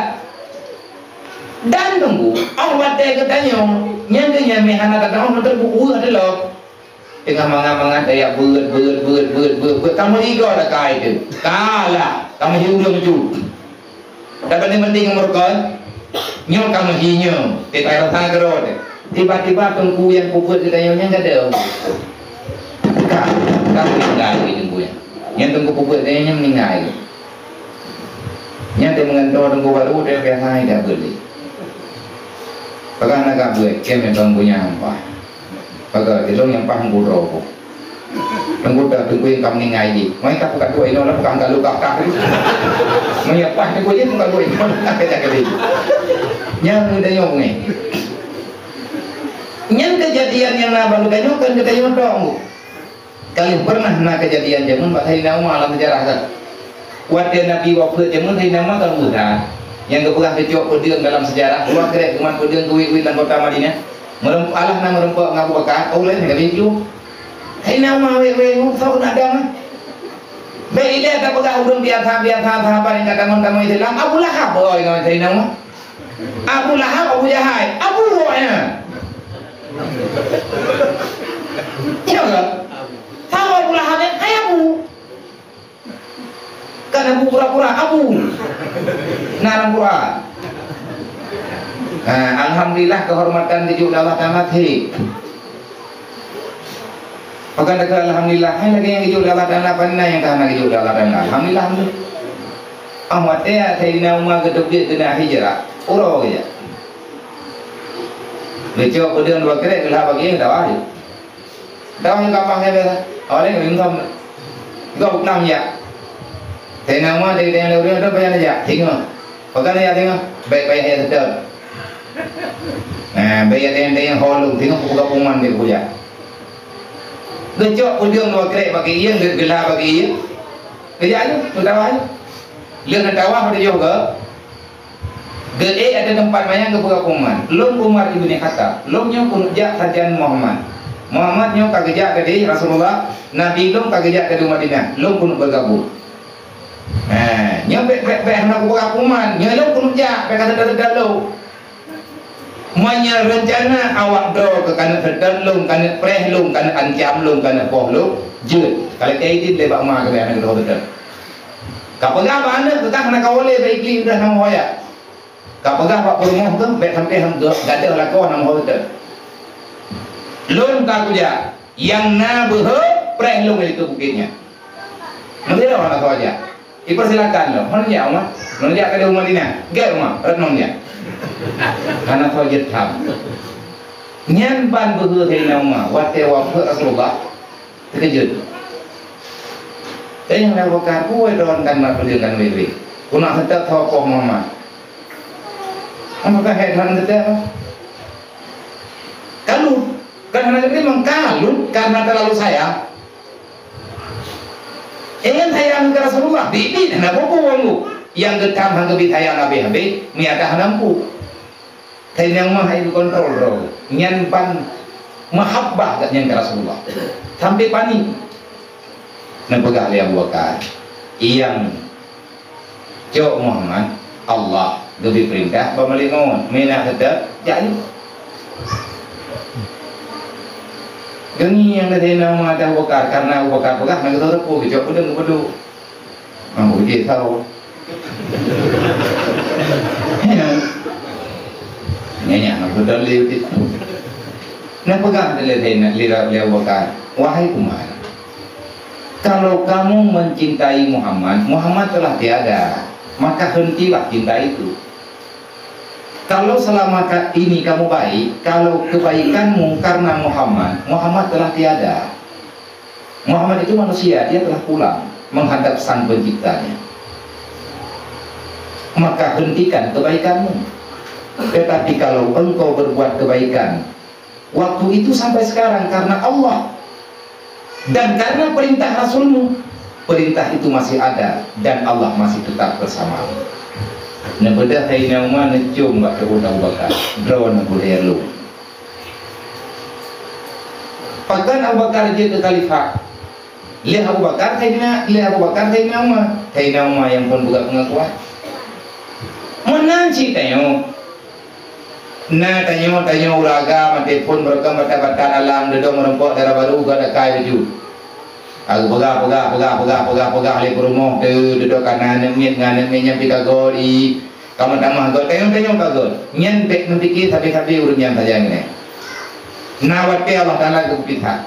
Dan tunggu, Allah watée geutanyong, nyan geuh nyan meuhana tatanyong, meuteubeuet ueh teuh lom. Teungoh mangat-mangat daya beuet, beuet, beuet, beuet, beuet, beuet. Kamoe igoe dah kai tu. Kalah. Kamoe hi ureuëng tu. Dah banding-banding ngon meureuka. Nyoe kamoe hi nyoe. Tiba rasa keudroe. Tiba-tiba teungku nyang peubuet geutanyoe nyan gadôh. Ka, ka meninggai teungku nyan. Nyang teungku peubuet geutanyoe nyan meninggai. Nyan teuh meungantoe teungku baru, dia biasa hai dah beli. Pakai anak gak buat, kami tuan punya apa? Pakai, di dalam yang paham bodoh. Tengku dah tengku yang kamu ningai ji. Mai ka buka dua inoe lah, bukan kalu kakak. Mai apa tengku je buka dua inoe lah, kata kali. Nyang udah nyong ni. Nyang kejadian yang na baru tanya kan kita nyong dong. Kali pernah na kejadian jameun bak Saidina Umar dalam sejarah kan. Watée Nabi wafeuet jameun Saidina Umar kan muda. Nyang geupeugah geucok peudeueng dalam sejarah, dua krek geumat peudeueng keuwit-wit lam kota Madinah. Meureumpok Allah na meureumpok ngon Abu Bakar, ulée nyan ka biju. Hai na ma wék-wék ngon saboh na dong. Bèk ilée tapeugah ureuëng biasa-biasa sahabat nyang ka tamong-tamong Islam, Abu Lahab, oh, ngon Saidina Umar. Abu Lahab, Abu Jahal, Abu nyan. Iya kan? Sama Abu Lahab nyan, hai Abu. Kan Abu pura-pura, Abu. Nah, dalam Quran. Nah, alhamdulillah kehormatan dijok lé Allah Taala syirik. Maka kata alhamdulillah, hai lagi nyang dijok lé Allah Taala, apa nyang ka hana dijok lé Allah Taala? Alhamdulillah, alhamdulillah. Ah, watée Saidina Umar geuteubiet keunan hijrah, uroe geujak. Geucok peudeueng dua krek geulah bagi dakwah. Dakwah nyang gampang saja biasa. Awalnya ngirim som. Gop nam jak. Saidina Umar dari daerah ureuëng tu payah jak. Singoh. Pekan jak singoh. Baik payah jak seutôt. Nah, baik jak daerah-daerah holong. Singoh peugah pengumuman dia peujak. Geucok peudeueng dua krek bagi iya, geulah bagi iya. Geujak aja, tu dakwah aja. Leuh na dakwah pada jauh ke. Geuék ateueh teumpat manyang geupeugah keu Umar, "Lôn Umar Ibni Khattab, lôn nyoe keuneuk jak sajan Muhammad. Muhammad nyoe ka geujak keudéh Rasulullah, Nabi lôn ka geujak keudéh Madinah, lôn keuneuk beugabông." Nah, nyoe bèk, bèk, bèk hana kupeugah keu Umar, nyoe lôn keuneuk jak, bèk ka teuda-teuda lôn. Meunyoe reuncana awak droe keu keuneuk seutôt lôn, keuneuk preh lôn, keuneuk ancam lôn, keuneuk poh lôn, jeuet. Ka lagèe idin lé bak ma keuneuk hana geuteupeue seutôt. Ka peugah bak aneuk, peugah hana kawoe lé bak Iblih udah hana meuhoyak. Ka peugah bak peurumoh tu, bèk sampoe han geu-, gadoh lakoe hana meuhoyak teuh. Lôn ka kujak, nyang na beuhe preh lôn di bukét nyan. Meusidroe hana soe jak. Ipersilakan lôn. Hana jak, Umar. Lôn jak ka di Madinah. Gèt, Umar. Rot lôn jak. Hana soe jeuet tham. Nyan ban beuhe Saidina Umar. Watèe wafeuet Rasulullah. Teukeujot. Tanyong lé Abu Bakar, "Peue droeneuh kan mat peudeueng kan wèh-wèh? Keuneuk seutôt tho poh Muhammad." Abu Bakar heran teuh. Kalut, kan hana geuteurimong, kalut karena terlalu sayang. Ingin sayang keu Rasulullah, biet-biet hana peue-peue. Nyang geutam han geubi sayang habéh-habéh, meunyo hana mampu. Saidina Umar hai geukontrol droe. Nyan ban mahabbah geuh nyan keu Rasulullah. Sampai panik. Neupeugah lé Abu Bakar, "Nyang cok Muhammad, Allah geubri peurintah ban malaikat maut. Meunan seutôt, jak lé." Geungieng lé Saidina Umar dan Abu Bakar, karena Abu Bakar peugah, "Nyan geutanyoe peue geucok peudeueng geupeudôh." Ambo jih tau. Ya. Nyan, nyan, beutôi lé. Nah, peugah lé, lé, lé, lé Abu Bakar, "Wahai Umar, kalau kamu mencintai Muhammad, Muhammad telah tiada, maka hentilah cinta itu." Kalau selama ka-, ini kamu baik, kalau kebaikanmu karena Muhammad, Muhammad telah tiada. Muhammad itu manusia, dia telah pulang menghadap Sang Penciptanya. Maka hentikan kebaikanmu. Tetapi kalau engkau berbuat kebaikan, waktu itu sampai sekarang karena Allah dan karena perintah Rasulmu, perintah itu masih ada dan Allah masih tetap bersamamu. Neubeudôh Saidina Umar neucium bak keuhun Abu Bakar, droeneuh gurée lôn. Pakon Abu Bakar jeuet keu khalifah? Lheueh Abu Bakar Saidina, lheueh Abu Bakar Saidina Umar. Saidina Umar nyang phon buka pengakuan. Meunan cit tanyoe. Na tanyoe, tanyoe ureueng agam, maté phon beureukan batat-batat alam, deudong meurumpok dara barô, gata kai baju. Aku peugah, peugah, peugah, peugah, peugah, peugah lé peurumoh teuh, dudoe kana aneuk miet ngon aneuk miet nyan pih ka göt, i. Kamoe tamah göt, tanyoe-tanyoe ka göt. Nyan bèk neupike sabe-sabe ureueng nyan sajan nyan. Na watèe Allah Taala geupeugah.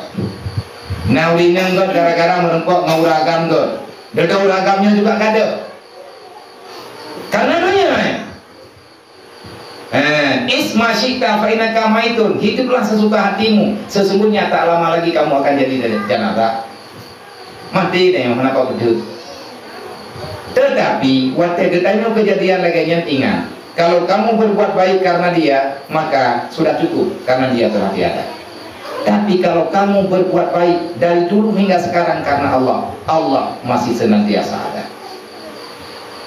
Na ureueng inong göt gara-gara meurumpok ngon ureueng agam göt. Dudoe ureueng agam nyan juga ka deuh. Karena donya, eh. Eh, "Ish ma syi'ta fa innaka maitun." Hiduplah sesuka hatimu, sesungguhnya tak lama lagi kamu akan jadi jenazah. Maté deh, kenapa betul? Tetapi, watèe geutanyoe kejadian lagèe nyan, ingat, kalau kamu berbuat baik karena dia, maka sudah cukup, karena dia telah tiada. Tapi kalau kamu berbuat baik dari dulu hingga sekarang karena Allah, Allah masih senantiasa ada.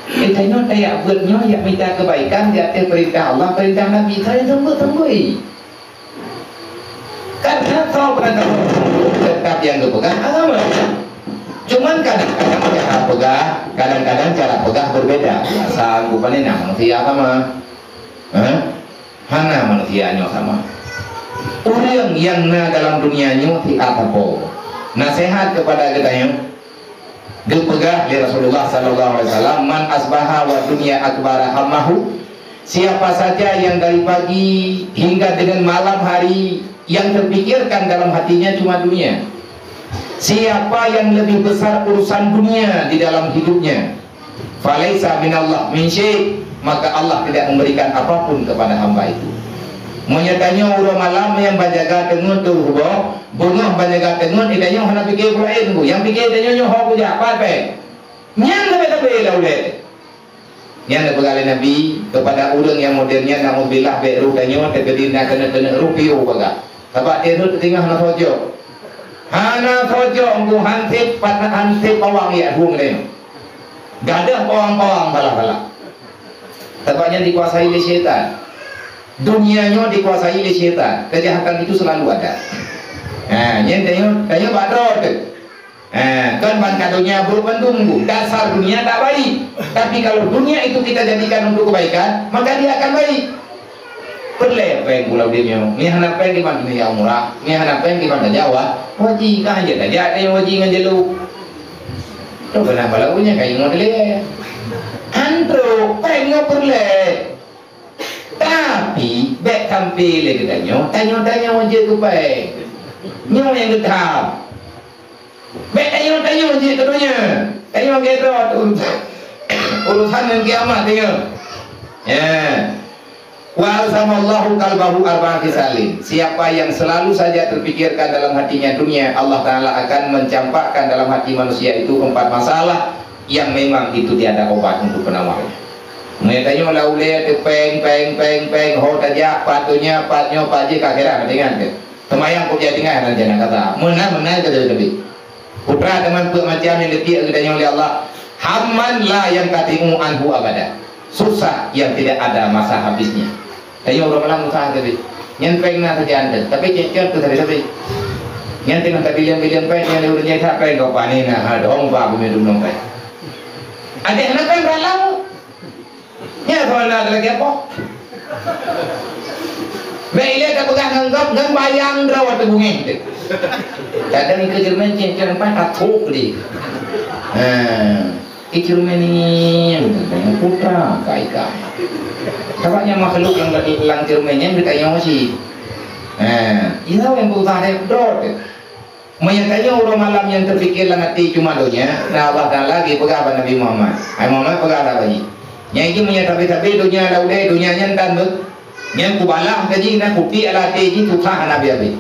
Geutanyoe tajak beuet nyoe jak mita keubaikan di ateueh peurintah Allah, peurintah Nabi, sajan seumeubeuet-seumeubeuet. Kan soe peurintah Allah, teutap nyang geupeugah agama. Cuman kadang-kadang cara peugah, kadang-kadang cara peugah berbeda. Asai bukan na manusia sama. Hah? Hana manusia nyoe sama. Ureueng nyang na dalam dunia nyoe siat sapo. Naseuhat keupada geutanyoe, geupeugah lé Rasulullah sallallahu alaihi wasallam, "Man asbaha wa dunya akbara hammahu." Siapa saja yang dari pagi hingga dengan malam hari yang terpikirkan dalam hatinya cuma dunia. Siapa yang lebih besar urusan dunia di dalam hidupnya, "Falaisa minallah min syai'," maka Allah tidak memberikan apapun kepada hamba itu. Meunyoe tanyoe uroe malam nyang bajaga teungeut teuh ruboh, beungoh bajaga teungeut, tanyoe hana pike peue laén, Bu. Nyang pike tanyoe nyoe ho kujak, pat péng. Nyan leubeh-leubeh lam ulèe. Nyan geupeugah lé Nabi, keupada ureueng nyang model nyan, naudzubillah, bèk roh tanyoe teukeudi na keuneuk-keuneuk roh piôh bagah. Sabab teuh rhot teutinggai hana socok. Hana socok, engku hansip, pat hansip bawang yak hueng lé. Gadôh bawang-bawang balah-balah. Sabab nyan dikuasai lé syaitan. Dunia nyoe dikuasai lé syaitan. Kejahatan itu selalu ada. Ha, nyan tanyoe, tanyoe bak droe teuh. Ha, kan ban ka donya brok bandum, Bu. Dasar dunia tak baik. Tapi kalau dunia itu kita jadikan untuk kebaikan, maka dia akan baik. Peureulèe péng pulo dunia. Mie hana péng kiban dunia umrah. Mie hana péng kiban Jawa. Waji ka hanjeuet tajak tayong waji ngon jelu. Tu keunan balakunya ka ingat lé. Antu péng nyoe peureulèe. Tapi bèk sampai lé geutanyoe, tanyoe-tanyoe jeuet keu péng. Nyoe nyang geutam. Bèk tanyoe-tanyoe jeuet keu donya. Tanyoe geutrok urusan, urusan ngon kiamat tanyoe. Ya. "Wa alzamallahu qalbahu arba'a khisalin." Siapa yang selalu saja terpikirkan dalam hatinya dunia, Allah Taala akan mencampakkan dalam hati manusia itu empat masalah yang memang itu tiada obat untuk penawarnya. Meunyoe tanyoe lam ulèe teuh péng, péng, péng, péng, ho tajak, pat donya, pat nyoe, pat jih, ka kira meutinggai teuh. Seumayang kok jadi tinggai dalam jannah kata. Meunan-meunan kata Nabi. Putra teuma peuet macam nyang geutiek geutanyoe lé Allah. Hamman la yanqati'u anhu abada. Susah yang tidak ada masa habisnya. Tanyoe uroe malam susah teuh. Nyan péng na sajan teuh, tapi cék-cék teuh sabe-sabe. Nyan teungoh tabileng-bileng péng, nyan lé ureueng jai that péng, kau pani na, ha, dong ba bumi dum péng. Adak na péng ralau. Nyan soe na lagèe apa? Bèk ilèe tapeugah ngon gob, ngon bayang droe teubungéh teuh. Kadang ikeu ceureumen cék-cék empat tathok lé. Ha, ikeu ceureumen nyan putra kai-kai. Sabab nyan makhluk nyang lam ceureumen nyan geutanyoe cit. Ha, iya nyang berusaha deh droe teuh. Meunyoe tanyoe uroe malam nyang teupike lam até cuma donya, na Allah Taala geupeugah bak Nabi Muhammad, "Hai Muhammad, peugah that bak jih, Nyang jih meunyoe tabe-tabe donya lam udeb, donya nyan tan beuh. Nyan kubalah ka jih na kupiek lam até jih, susah hana habéh-habéh.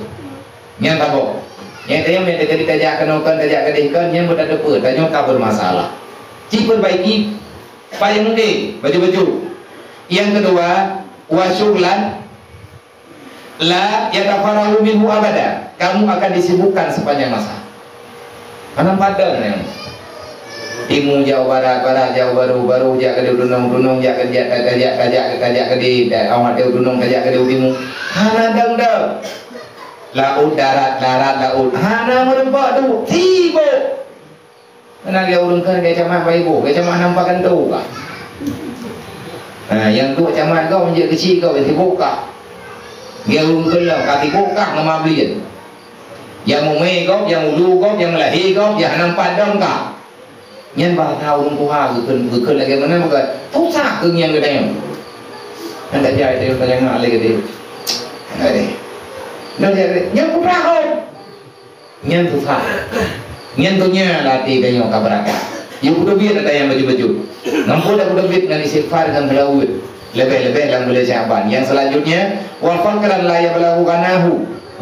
Nyan saboh. Nyan tanyoe meunyoe teukeudi tajak keunoe kon, tajak keudeh kon, nyan beutateupeue, tanyoe ka bermasalah. Ci perbaiki payong udeb, baju-baju. Nyang keudua, wa syughlan la yatafaraghu minhu abada. Kamu akan disibukkan sepanjang masa. Hana padang nyan. Timu jak u barat, barat jak u barô, barô jak keudeh u dunong, dunong jak keudeh, tajak, tajak, tajak keudeh, awak u dunong tajak keudeh u timu. Hana dang-dang. Laôt darat, darat laôt. Hana meureumpok tu. Sibuk. Meunan lé ureuëng kheun geucamah bak iboh, geucamah nampak keuntô ka. Ha, nyang duek camat gob, nyang jeuet keuchik gob, sibuk ka. Geu ureuëng kheun lom, ka sibuk ka ngon mablien. Nyang mumé gob, nyang ulu gob, nyang meulahé gob, nyang hana padang ka. Nyan bahasa ureuëng tuha geukheun, geukheun lagée meunan meukeue. Susah keu ngieng geutanyoe. Nyan tajak itu tanyong lé geutanyoe. Nyan putra gob. Nyan susah. Nyan donya lam até tanyoe ka beurakat. Yue putôh biet ata nyang bacut-bacut. Ngon peue taputôh biet? Ngon istighfar ngon seulaweuet. Leubeh-leubeh lam buleuen Syaban. Nyang selanjutnya, wa faqran la yablughu ghinahu,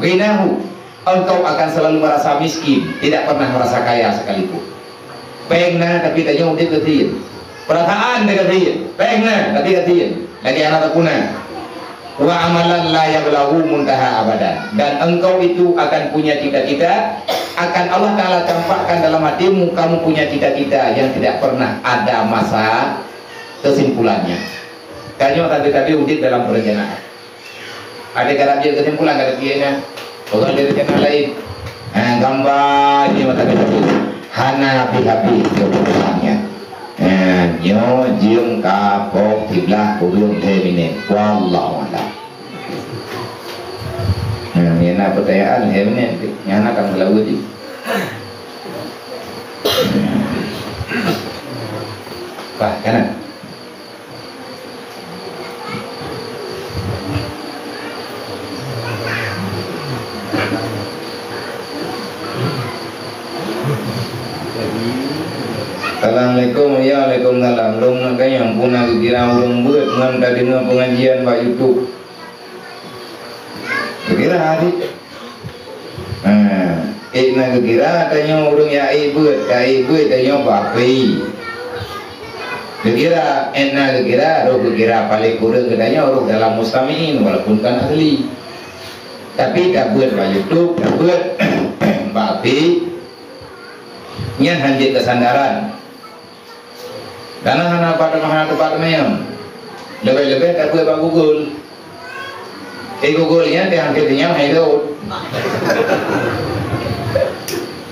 ghinahu. Engkau akan selalu merasa miskin, tidak pernah merasa kaya sekalipun. Péng na, tapi tanyoe udeb gasien. Peurasaan teugasien. Péng na, tapi gasien. Lagée hana tapuna. Wa amalan la yablughu muntaha abada. Dan engkau itu akan punya cita-cita, akan Allah Taala campakkan dalam hatimu, kamu punya cita-cita yang tidak pernah ada masa kesimpulannya. Tanyoe tabe-tabe udeb dalam perencanaan. Ada garap jeuet keusimpulan, kada piye nyan. Orang dari channel lain. Ha, gambar ni mata dia tu. Hana habis-habis dia perubahannya. Ha, nyoe jeuem ka poh siblaih kureueng lhée minét. Wallahu a'lam. Ha, ni na pertanyaan lhée minét. Nyang na kan selalu je. Bah, kanan. Assalamualaikum. Ya, waalaikumsalam. Lôn nak tanyong, peue na geukira ureuëng beuet ngon tadeungoe pengajian bak YouTube? Geukira, Adik. Ha, ék na geukira tanyoe ureuëng nyang ék beuet, ka ék beuet tanyoe bak api. Geukira, ék na geukira, roh geukira paléng kureueng geutanyoe roh dalam mustami'in, walaupun kon asli. Tapi tabeuet bak YouTube, tabeuet bak api, nyan hanjeuet keusandaran. Kana hana pat, hana teumpat manyam. Leubeh-leubeh tabeuet bak Google. Eh, Google nyan teuh angkét nyan hai lôt.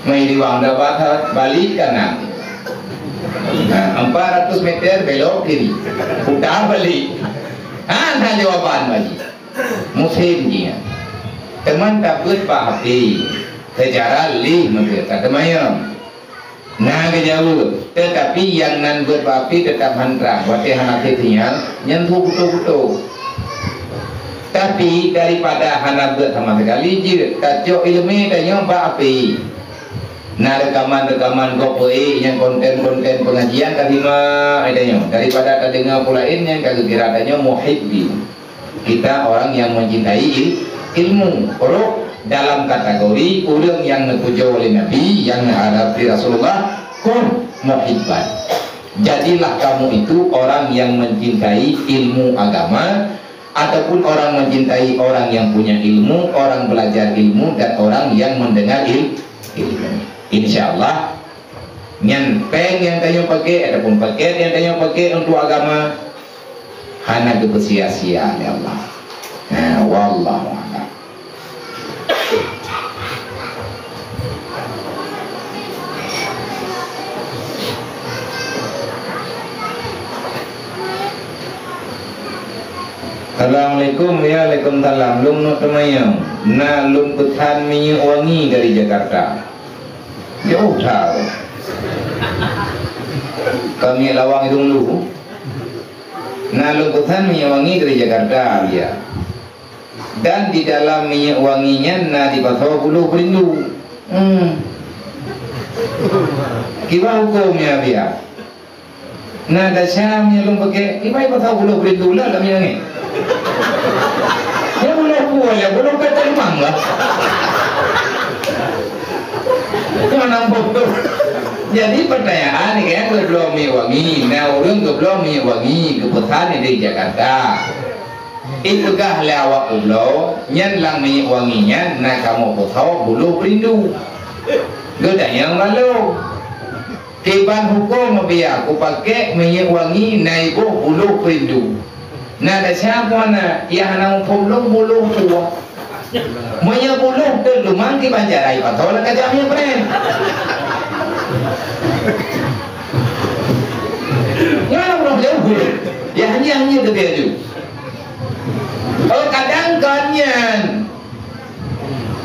Mai diwang dapat balik kanan. Nah, empat ratus meter belok kiri. Putar balik. Hana jawaban lagi. Musim jih. Teuma tabeuet bak api. Seucara lih meukeue ka teumayam. Na geujaweueb, teutapi nyang nan beuet bak api teutap han trang, watée hana sinyal, nyan su kuto-kuto. Tapi daripada hana beuet sama sekali jeuet, tacok iéleumé tanyoe bak api. Na reukaman-reukaman gob peuék nyang konten-konten pengajian ka simak tanyoe, daripada tadeungoe peue laén nyan ka geukira tanyoe muhibbin. Kita orang yang mencintai il-, ilmu. Roh dalam kategori ureuëng nyang neupujoe lé Nabi, nyang neuhadap lé Rasulullah, kun muhibban. Jadilah kamu itu orang yang mencintai ilmu agama, ataupun orang mencintai orang yang punya ilmu, orang belajar ilmu, dan orang yang mendengar il-, ilmu. Insya Allah, nyan péng nyang tanyoe pakai ataupun paket nyang tanyoe pakai untuk agama, hana geupeusia-sia lé Allah. Nah, wallahu a'lam. Assalamualaikum. Ya, waalaikumsalam. Lôn neuk teumayang. Na lôn peusan minyeuk wangi dari Jakarta. Jauh that. Kami lawang hidung lu. Na lôn peusan minyeuk wangi dari Jakarta, ya. Dan di dalam minyeuk wangi nyan na dipasoe buluh peurindu. Hmm. Kiban huköm nyan, biya? Na desya meunyoe lôn peuke, ibai pasal buloh peulindu lah lam nyang nyan. Ya buloh pue ya, buloh kata limang lah. Nyoe nampak tu. Jadi pertanyaan ni kan, geubloe minyeuk wangi. Na ureueng geubloe minyeuk wangi, geupeusan di Jakarta. Ipeugah lé awak ubloe, nyan lam minyeuk wangi nyan na kamoe peusoe buloh peulindu. Geutanyong bak lôn, "Kiban huköm meubia kupakék minyeuk wangi na iboh buloh peulindu? Na desya peue na, nyang hana muphom lôn buloh pue. Meunyoe buloh teuk lumang kiban cara ipasoe lagèe minyeuk brand." Nyan ureueng leueh. Ya hanya hanya teubiet ju. Oh, kadang kon nyan.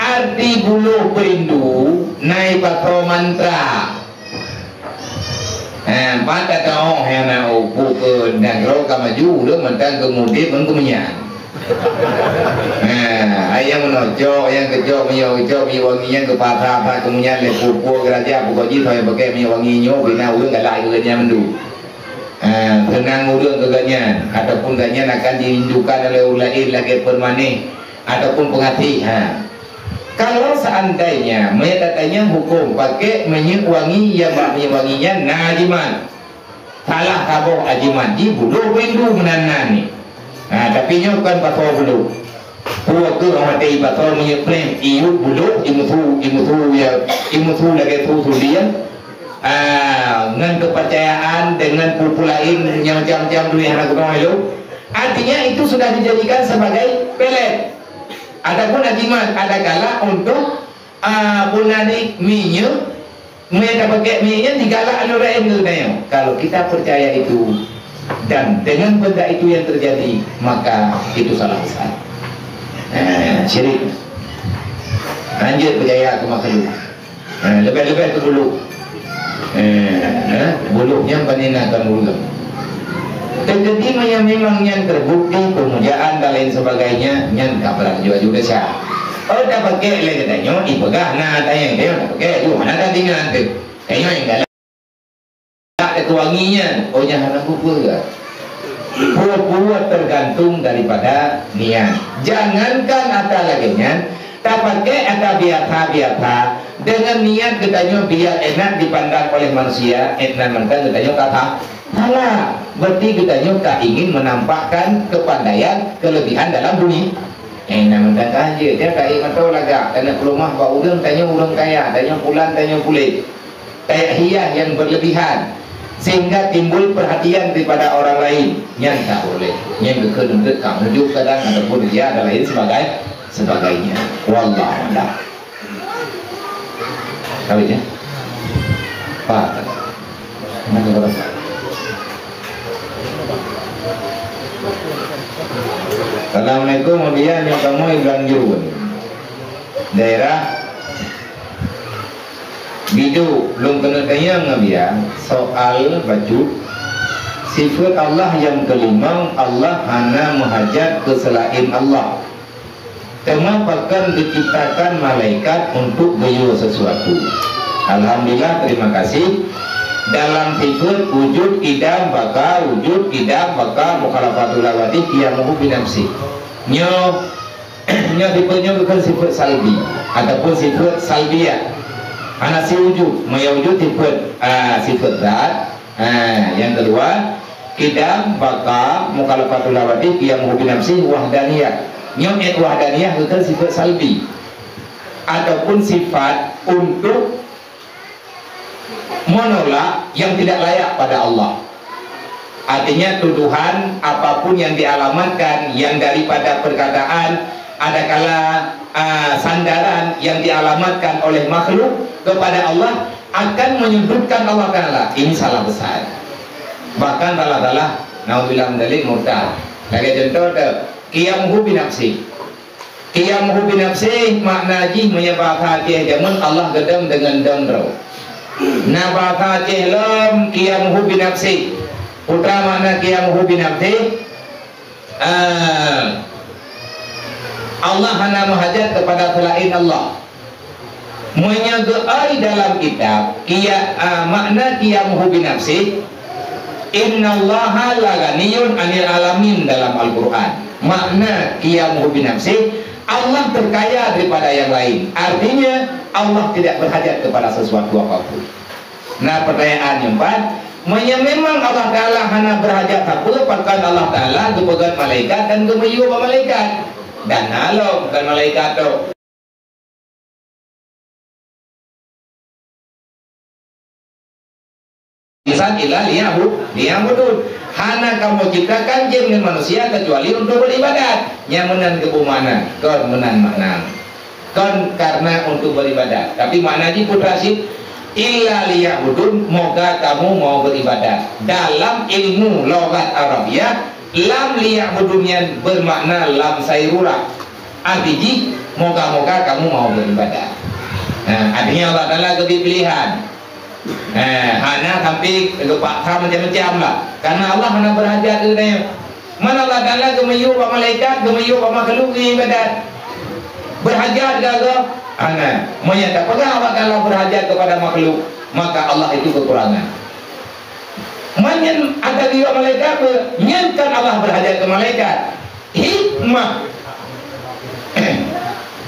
Arti buloh peulindu na ipasoe mantra. Eh, pat tateumé nyang na upu keu nanggroe ka maju, ureueng mantong geumudép ngon geumeunyan. Eh, ai nyang meunoe cok, nyang keucok, minyeuk keucok, minyeuk wangi nyan geupasah-pasah geumeunyan lé pue-pue geuraja, pokok jih soe nyang pakék minyeuk wangi nyoe, bina ureueng galak keu geuhnyan mandum. Eh, seunang ureueng keu geuhnyan, ataupun geuhnyan akan dirindukan oleh ureueng laén lagèe peumanéh ataupun peungaséh. Ha. Kalau seandainya meunyoe tatanyong huköm pakék minyeuk wangi nyang bak minyeuk wangi nyan na jimat, salah saboh jimat jih buloh peulindu meunan-nan ni. Ha, tapi nyoe kon pasoe buloh. Pue keuh watèe ipasoe minyeuk prem, iyup buloh, imusu, imusu ya, imusu lagèe su sudian. Ah, ngon keupercayaan, deungon peue-peue laén nyang macam-macam tu nyang hana geutanyoe lom. Artinya itu sudah dijadikan sebagai pelet. Ataupun jimat, adakala untuk, ah, peue nan ni, minyeuk, meunyoe tapakék minyeuk nyan digalak lé ureueng laén keu geutanyoe. Kalau kita percaya itu dan dengan benda itu yang terjadi, maka itu salah besar. Eh, syirik. Lanjut percaya keu makhluk. Eh, leubeh-leubeh keu buloh. Eh, eh, buloh nyan pane na kon ureueng. Teukeudi meunyoe memang nyan terbukti pemujaan dan lain sebagainya, nyan ka brat jua-jua desya. Oh, tapakék lé geutanyoe, ipeugah na tanyong, tanyong tapakék, jua hana tatinggai teuh. Tanyong nyang galak. Tak teutuangi nyan, oh, nyan hana peue-peue. Peue-peue tergantung daripada niat. Jangankan ata lagèe nyan, tapakék ata biasa-biasa, deungon niat geutanyoe biar enak dipandang oleh manusia, eh, nan mantong geutanyoe ka sa-, salah. Berarti geutanyoe ka ingin menampakkan kepandaian, kelebihan dalam dunia. Eh, nan mantong ka jeuet, dia ka ék mantong lagak, taneuk peulumah bak ureueng, tanyoe ureueng kaya, tanyoe pulan, tanyoe puléh. Kayak hias yang berlebihan sehingga timbul perhatian daripada orang lain. Nyan tak boleh. Nyan geukheun untuk kamu juga kadang ataupun dia dan lain sebagai-, sebagainya. Wallahu a'lam. Habis ya? Faham? Mana kau rasa? Assalamualaikum, Mulia, nyoe kamoe Ganjurun. Daerah Bidu, lôn keuneuk tanyong ngon Buya soal bacut, sifeut Allah nyang keulimong, Allah hana meuhajat keu seulaén Allah. Teuma pakon geuciptakan malaikat untuk geuyue sesuatu? Alhamdulillah, terima kasih. Dalam sifeut wujud, qidam, baqa, wujud, qidam, baqa, mukhalafatul hawadits, qiyamuhu binafsih. Nyoe Nyoe sifeut nyoe bukan sifeut salbi ataupun sifeut salbiyah. Hana si wujud, meunyoe wujud sifeut, ah, sifeut zat. Ah, nyang keudua, qidam, baqa, mukhalafatul hawadits, qiyamuhu binafsih, wahdaniyah. Nyoe ayat wahdaniyah bukan sifeut salbi ataupun sifat untuk menolak yang tidak layak pada Allah. Artinya tuduhan apapun yang dialamatkan yang daripada perkataan adakala, ah, sandaran yang dialamatkan oleh makhluk kepada Allah akan menyudutkan Allah Taala. Ini salah besar. Bahkan salah-salah, naudzubillah min dzalik, murtad. Lagèe contoh tu, qiyamuhu binafsih. Qiyamuhu binafsih makna jih meunyoe bahasa Aceh jameun Allah geudong deungon dong droe. Na bahasa Aceh lom qiyamuhu binafsih. Peue makna qiyamuhu binafsih? Ah, Allah hana meuhajat kepada selain Allah. Meunyoe geuai dalam kitab, qiyam, ah, makna qiyamuhu binafsih, Innallaha la ghaniyyun 'anil 'alamin dalam Al-Qur'an. Makna qiyamuhu binafsih, Allah terkaya daripada yang lain. Artinya, Allah tidak berhajat kepada sesuatu apapun. Nah, pertanyaan yang empat, meunyoe memang Allah Taala hana berhajat sapeue, pakon Allah Taala geupeugét malaikat dan geumiyueb bak malaikat? Dan na lom bukan malaikat tu. Insan illa liyabu-, liyabudun. Hana kamoe ciptakan jin ngon manusia kecuali untuk beribadat. Nyang meunan keupeue makna? Kon meunan makna. Kon karena untuk beribadat. Tapi makna jih putra cit, illa liyabudun, moga kamu mau beribadat. Dalam ilmu lughat Arabiah, lam liyabudun nyan bermakna lam sairurah. Arti jih, moga-moga kamu mau beribadat. Nah, artinya Allah Taala geubri pilihan. Eh, hana sampai geupaksa macam-macam lah. Karena Allah hana berhajat keu geutanyoe. Man Allah Taala geumiyueb bak malaikat, geumiyueb bak makhluk geuibadat. Berhajat keu Allah? Hana. Meunyoe tapeugah Allah Taala berhajat kepada makhluk, maka Allah itu kekurangan. Man nyan ata geuyue malaikat, nyan kan Allah berhajat keu malaikat. Hikmah.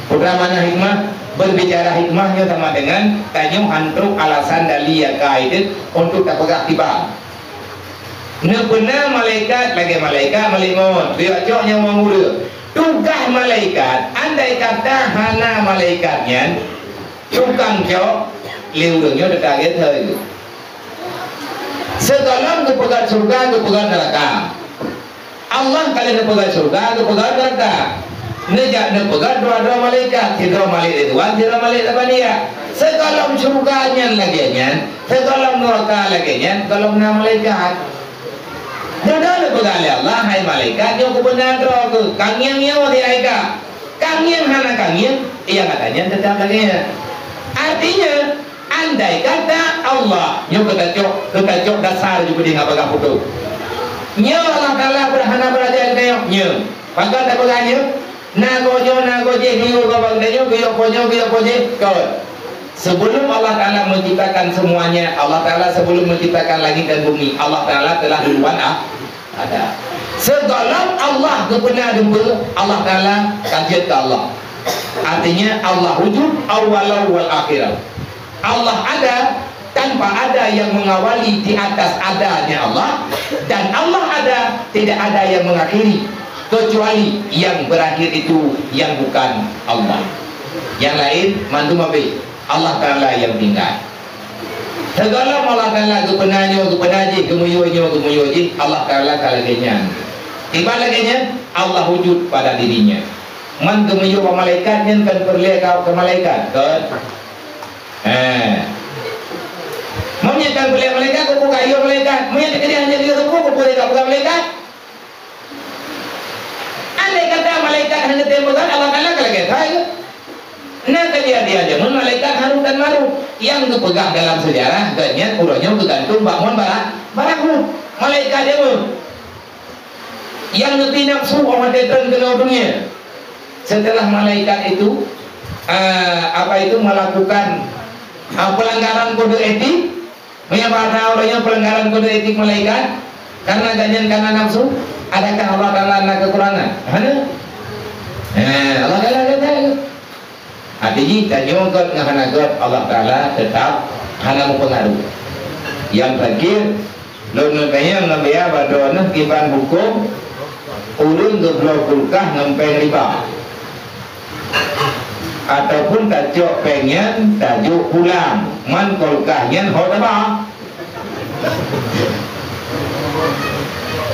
Peue makna hikmah? Berbicara hikmah nyoe sama dengan tanyoe han trok alasan dali nyang ka itu untuk tapeugah kiban. Neupeuna malaikat lagée malaikat malik maut, geuyue cok nyang ureuëng. Tugaih malaikat, andai kata hana malaikat nyan, tukang cok, lé ureuëng nyoe teuka gét hai. Sigohlom geupeugét syeuruga, geupeugét neuraka. Allah ka lheueh neupeugét syeuruga, geupeugét neuraka. Neujak neupeugét dua-dua malaikat, sidroe malaikat Ridwan, sidroe malaikat Zabaniah. Sigohlom syeuruga nyan lagée nyan, sigohlom neuraka lagée nyan, gohlom na malaikat. Dada neupeugah lé Allah, "Hai malaikat, nyoe kubeuna droe keuh, kangieng nyoe di hai ka." Kangieng hana kangieng, nyang gata nyan teutap lagée nyan. Artinya, andai kata Allah, nyoe geuta cok, geuta cok dasar ju beudeh ngon bagah putôh. Nyoe Allah Taala hana beurajah geutanyoe, nyoe. Pakon tapeugah nyoe? Na goe nyoe, na goe jéh, geuyue goe bak geutanyoe, geuyue po nyoe, geuyue po jéh, kon. Sebelum Allah Taala menciptakan semuanya, Allah Taala sebelum menciptakan langit dan bumi, Allah Taala telah duluan a-, ada. Sigohlom Allah geupeuna dumpeue, Allah Taala ka jeuet keu Allah. Artinya, Allah wujud awwalan wal akhiran. Allah ada tanpa ada yang mengawali di atas adanya Allah, dan Allah ada tidak ada yang mengakhiri kecuali yang berakhir itu yang bukan Allah. Yang lain mandum habéh, Allah Taala yang tinggal. Sigohlom Allah Taala geupeuna nyoe, geupeuna jéh, geumiyueb nyoe, geumiyueb jéh, Allah Taala ka lagée nyan. Kiban lagée nyan, Allah wujud pada dirinya. Man geumiyueb bak malaikat nyan kan peureulée ka keu malaikat, kon? Eh. Meunyoe kan peureulée malaikat, kok ka yue malaikat? Meunyoe teukeudi hana yue sapeue, kok ka peugah malaikat? Andai kata malaikat hana teupeugah, Allah Taala ka lagée that. Na kejadian jameun malaikat Harut dan Marut nyang geupeugah dalam sejarah, gobnyan uroe nyoe geugantung bak mon bara-, barahut. Malaikat jameun nyang neubi nafsu óh watée treun keunoe dunia. Setelah malaikat itu, eh, apa itu, melakukan, eh, pelanggaran kode etik, Meunyoe bahasa ureuëng nyoe pelanggaran kode etik malaikat, karena gobnyan kana nafsu, adakah Allah Taala na kekurangan? Hana. Eh, Allah Taala gata. Arti jih, tanyoe gét ngon hana gét, Allah Taala teutap hana meupeungaruh. Nyang terakhir, lôn neutanyong ngon bia bak droeneuh kiban huköm ureuëng geubloe kulkah ngon péng riba. Ataupun tacok péng nyan tajok pulang, man kulkah nyan ho taba.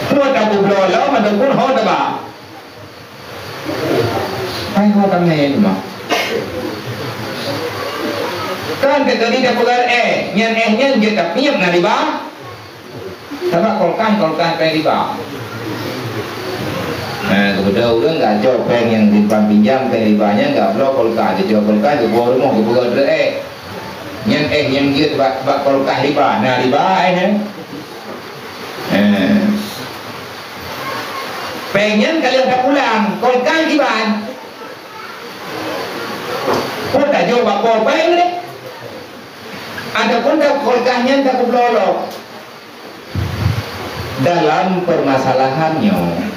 Peue tabubloe lom ataupun ho taba? Hai ho tamé teuma. Kan tadi tapeugah éh, nyan éh nyan jeuet tapiep na riba. Sabab kulkah, kulkah péng riba. Nah, keubeudoe ureuëng geucok péng nyang simpan pinjam péng riba nyan geubloe kulkah, geucok kulkah, geuboh rumoh, geupeugah treuk ék. Nyan éh nyang jeuet bak, bak kulkah riba, na riba éh nyan. Eh. Péng nyan ka lheueh tapulang, kulkah kiban. Peue tajok bak po péng deh. Ataupun ta kulkah nyan tapeubloe lom. Dalam permasalahan nyoe,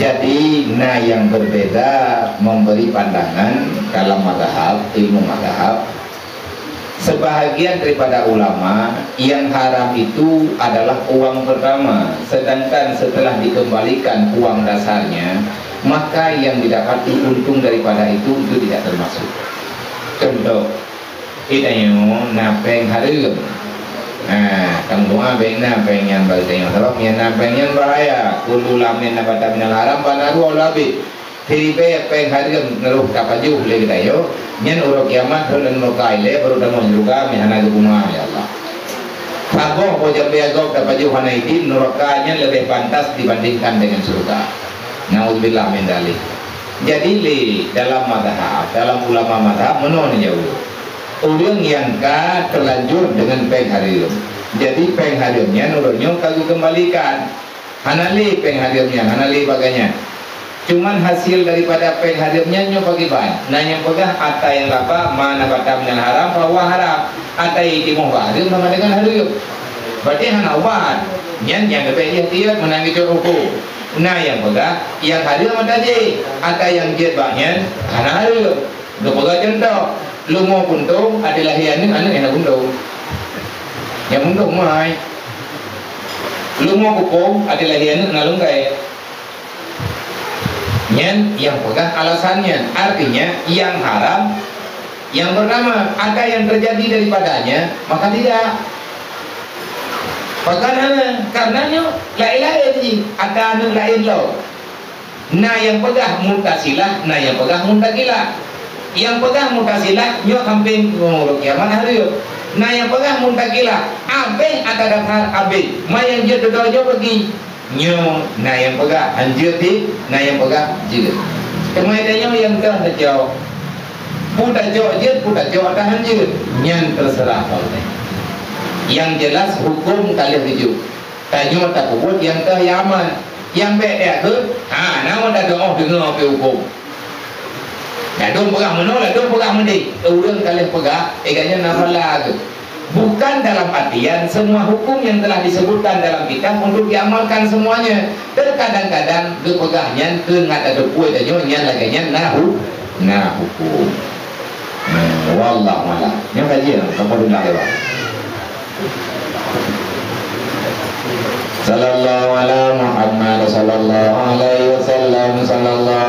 jadi na nyang berbeda memberi pandangan dalam mazhab, ilmu mazhab. Sebahagian daripada ulama, yang haram itu adalah uang pertama, sedangkan setelah dikembalikan uang dasarnya, maka yang didapat untung daripada itu, itu tidak termasuk. Contoh, Di tanyoe na péng hareuem. Ha, tameudoá bék na péng nyan bak geutanyoe. Sabab nyang na péng nyan bahaya. Kullu lamin nabata minal haram fa naruhu awla bih. Siribée péng hareuem neuroh tapajoh lé geutanyoe, nyan uroe kiamat rhot lam nuraka ilée, barô tamong syeuruga meuhana geupeuma lé Allah. Saboh boh jambé gob tapajoh hana idin, nuraka nyan leubeh pantas dibandingkan dengan syeuruga. Naudzubillah min dzalik. Jadi lé dalam mazhab, dalam ulama mazhab meunoe neujaweueb. Ureuëng nyang ka terlanjur deungon péng hareuem. Jadi péng hareuem nyan uroe nyoe ka geukeumbalikan. Hana lé péng hareuem nyan, hana lé bagai nyan. Cuman hasil daripada péng hareuem nyan nyoe pakriban? Na nyang peugah ata nyang laba ma nabata minal haram fahuwa haram. Ata nyang jitimoh bak hareuem sama dengan hareuem. Berarti hana ubat. Nyan nyang leubeh jih tiep meunan geucok hukôm. Na nyang peugah nyang hareuem ata jih, ata nyang jeuet bak nyan hana hareuem. Geupeugah cuntoh, leumo puntông até lahé aneuëk, aneuëk nyang na puntông. Nyang puntông mai. Leumo kukông até lahé aneuëk na lungkai. Nyan nyang peugah alasan nyan, artinya nyang haram nyang pertama, ata nyang terjadi daripadanya, maka tidak. Pakon hana? Karena nyoe laén-laén jih, ata aneuëk laén lom. Na nyang peugah Mu'tazilah, na nyang peugah Mu'taqilah. Nyang peugah Mu'tazilah nyoe hampé uroe kiamat hareuem. Na nyang peugah Mu'taqilah, abéh ata dasar abéh, ma nyang jeuet dudoe nyoe peugi. Nyoe na nyang peugah han jeuet deh, na nyang peugah jeuet. Teuma tanyoe nyang toh tacok. Peue tacok jeuet, peue tacok ata han jeuet, nyan teuseurah Allah. Nyang jeulaih hukôm ka lheueh geujok. Tanyoe tapeubuet nyang toh nyang aman. Nyang bék-bék kheueh, ha, na meunan tadeungoe pih hukôm. Ladôm peugah meunoe, ladôm peugah meudéh. Ureuëng ka lheueh peugah, eh, gobnyan na phala kheueh. Bukan dalam artian semua hukum yang telah disebutkan dalam kitab untuk diamalkan semuanya. Terkadang-kadang geupeugah nyan keu ngat ateueh peue tanyoe nyan lagée nyan na hu-, na hukum. Hmm, wallahu a'lam. Nyoe kaji nyang ka padum dah lewat. Sallallahu ala Muhammad, sallallahu alaihi wasallam, sallallahu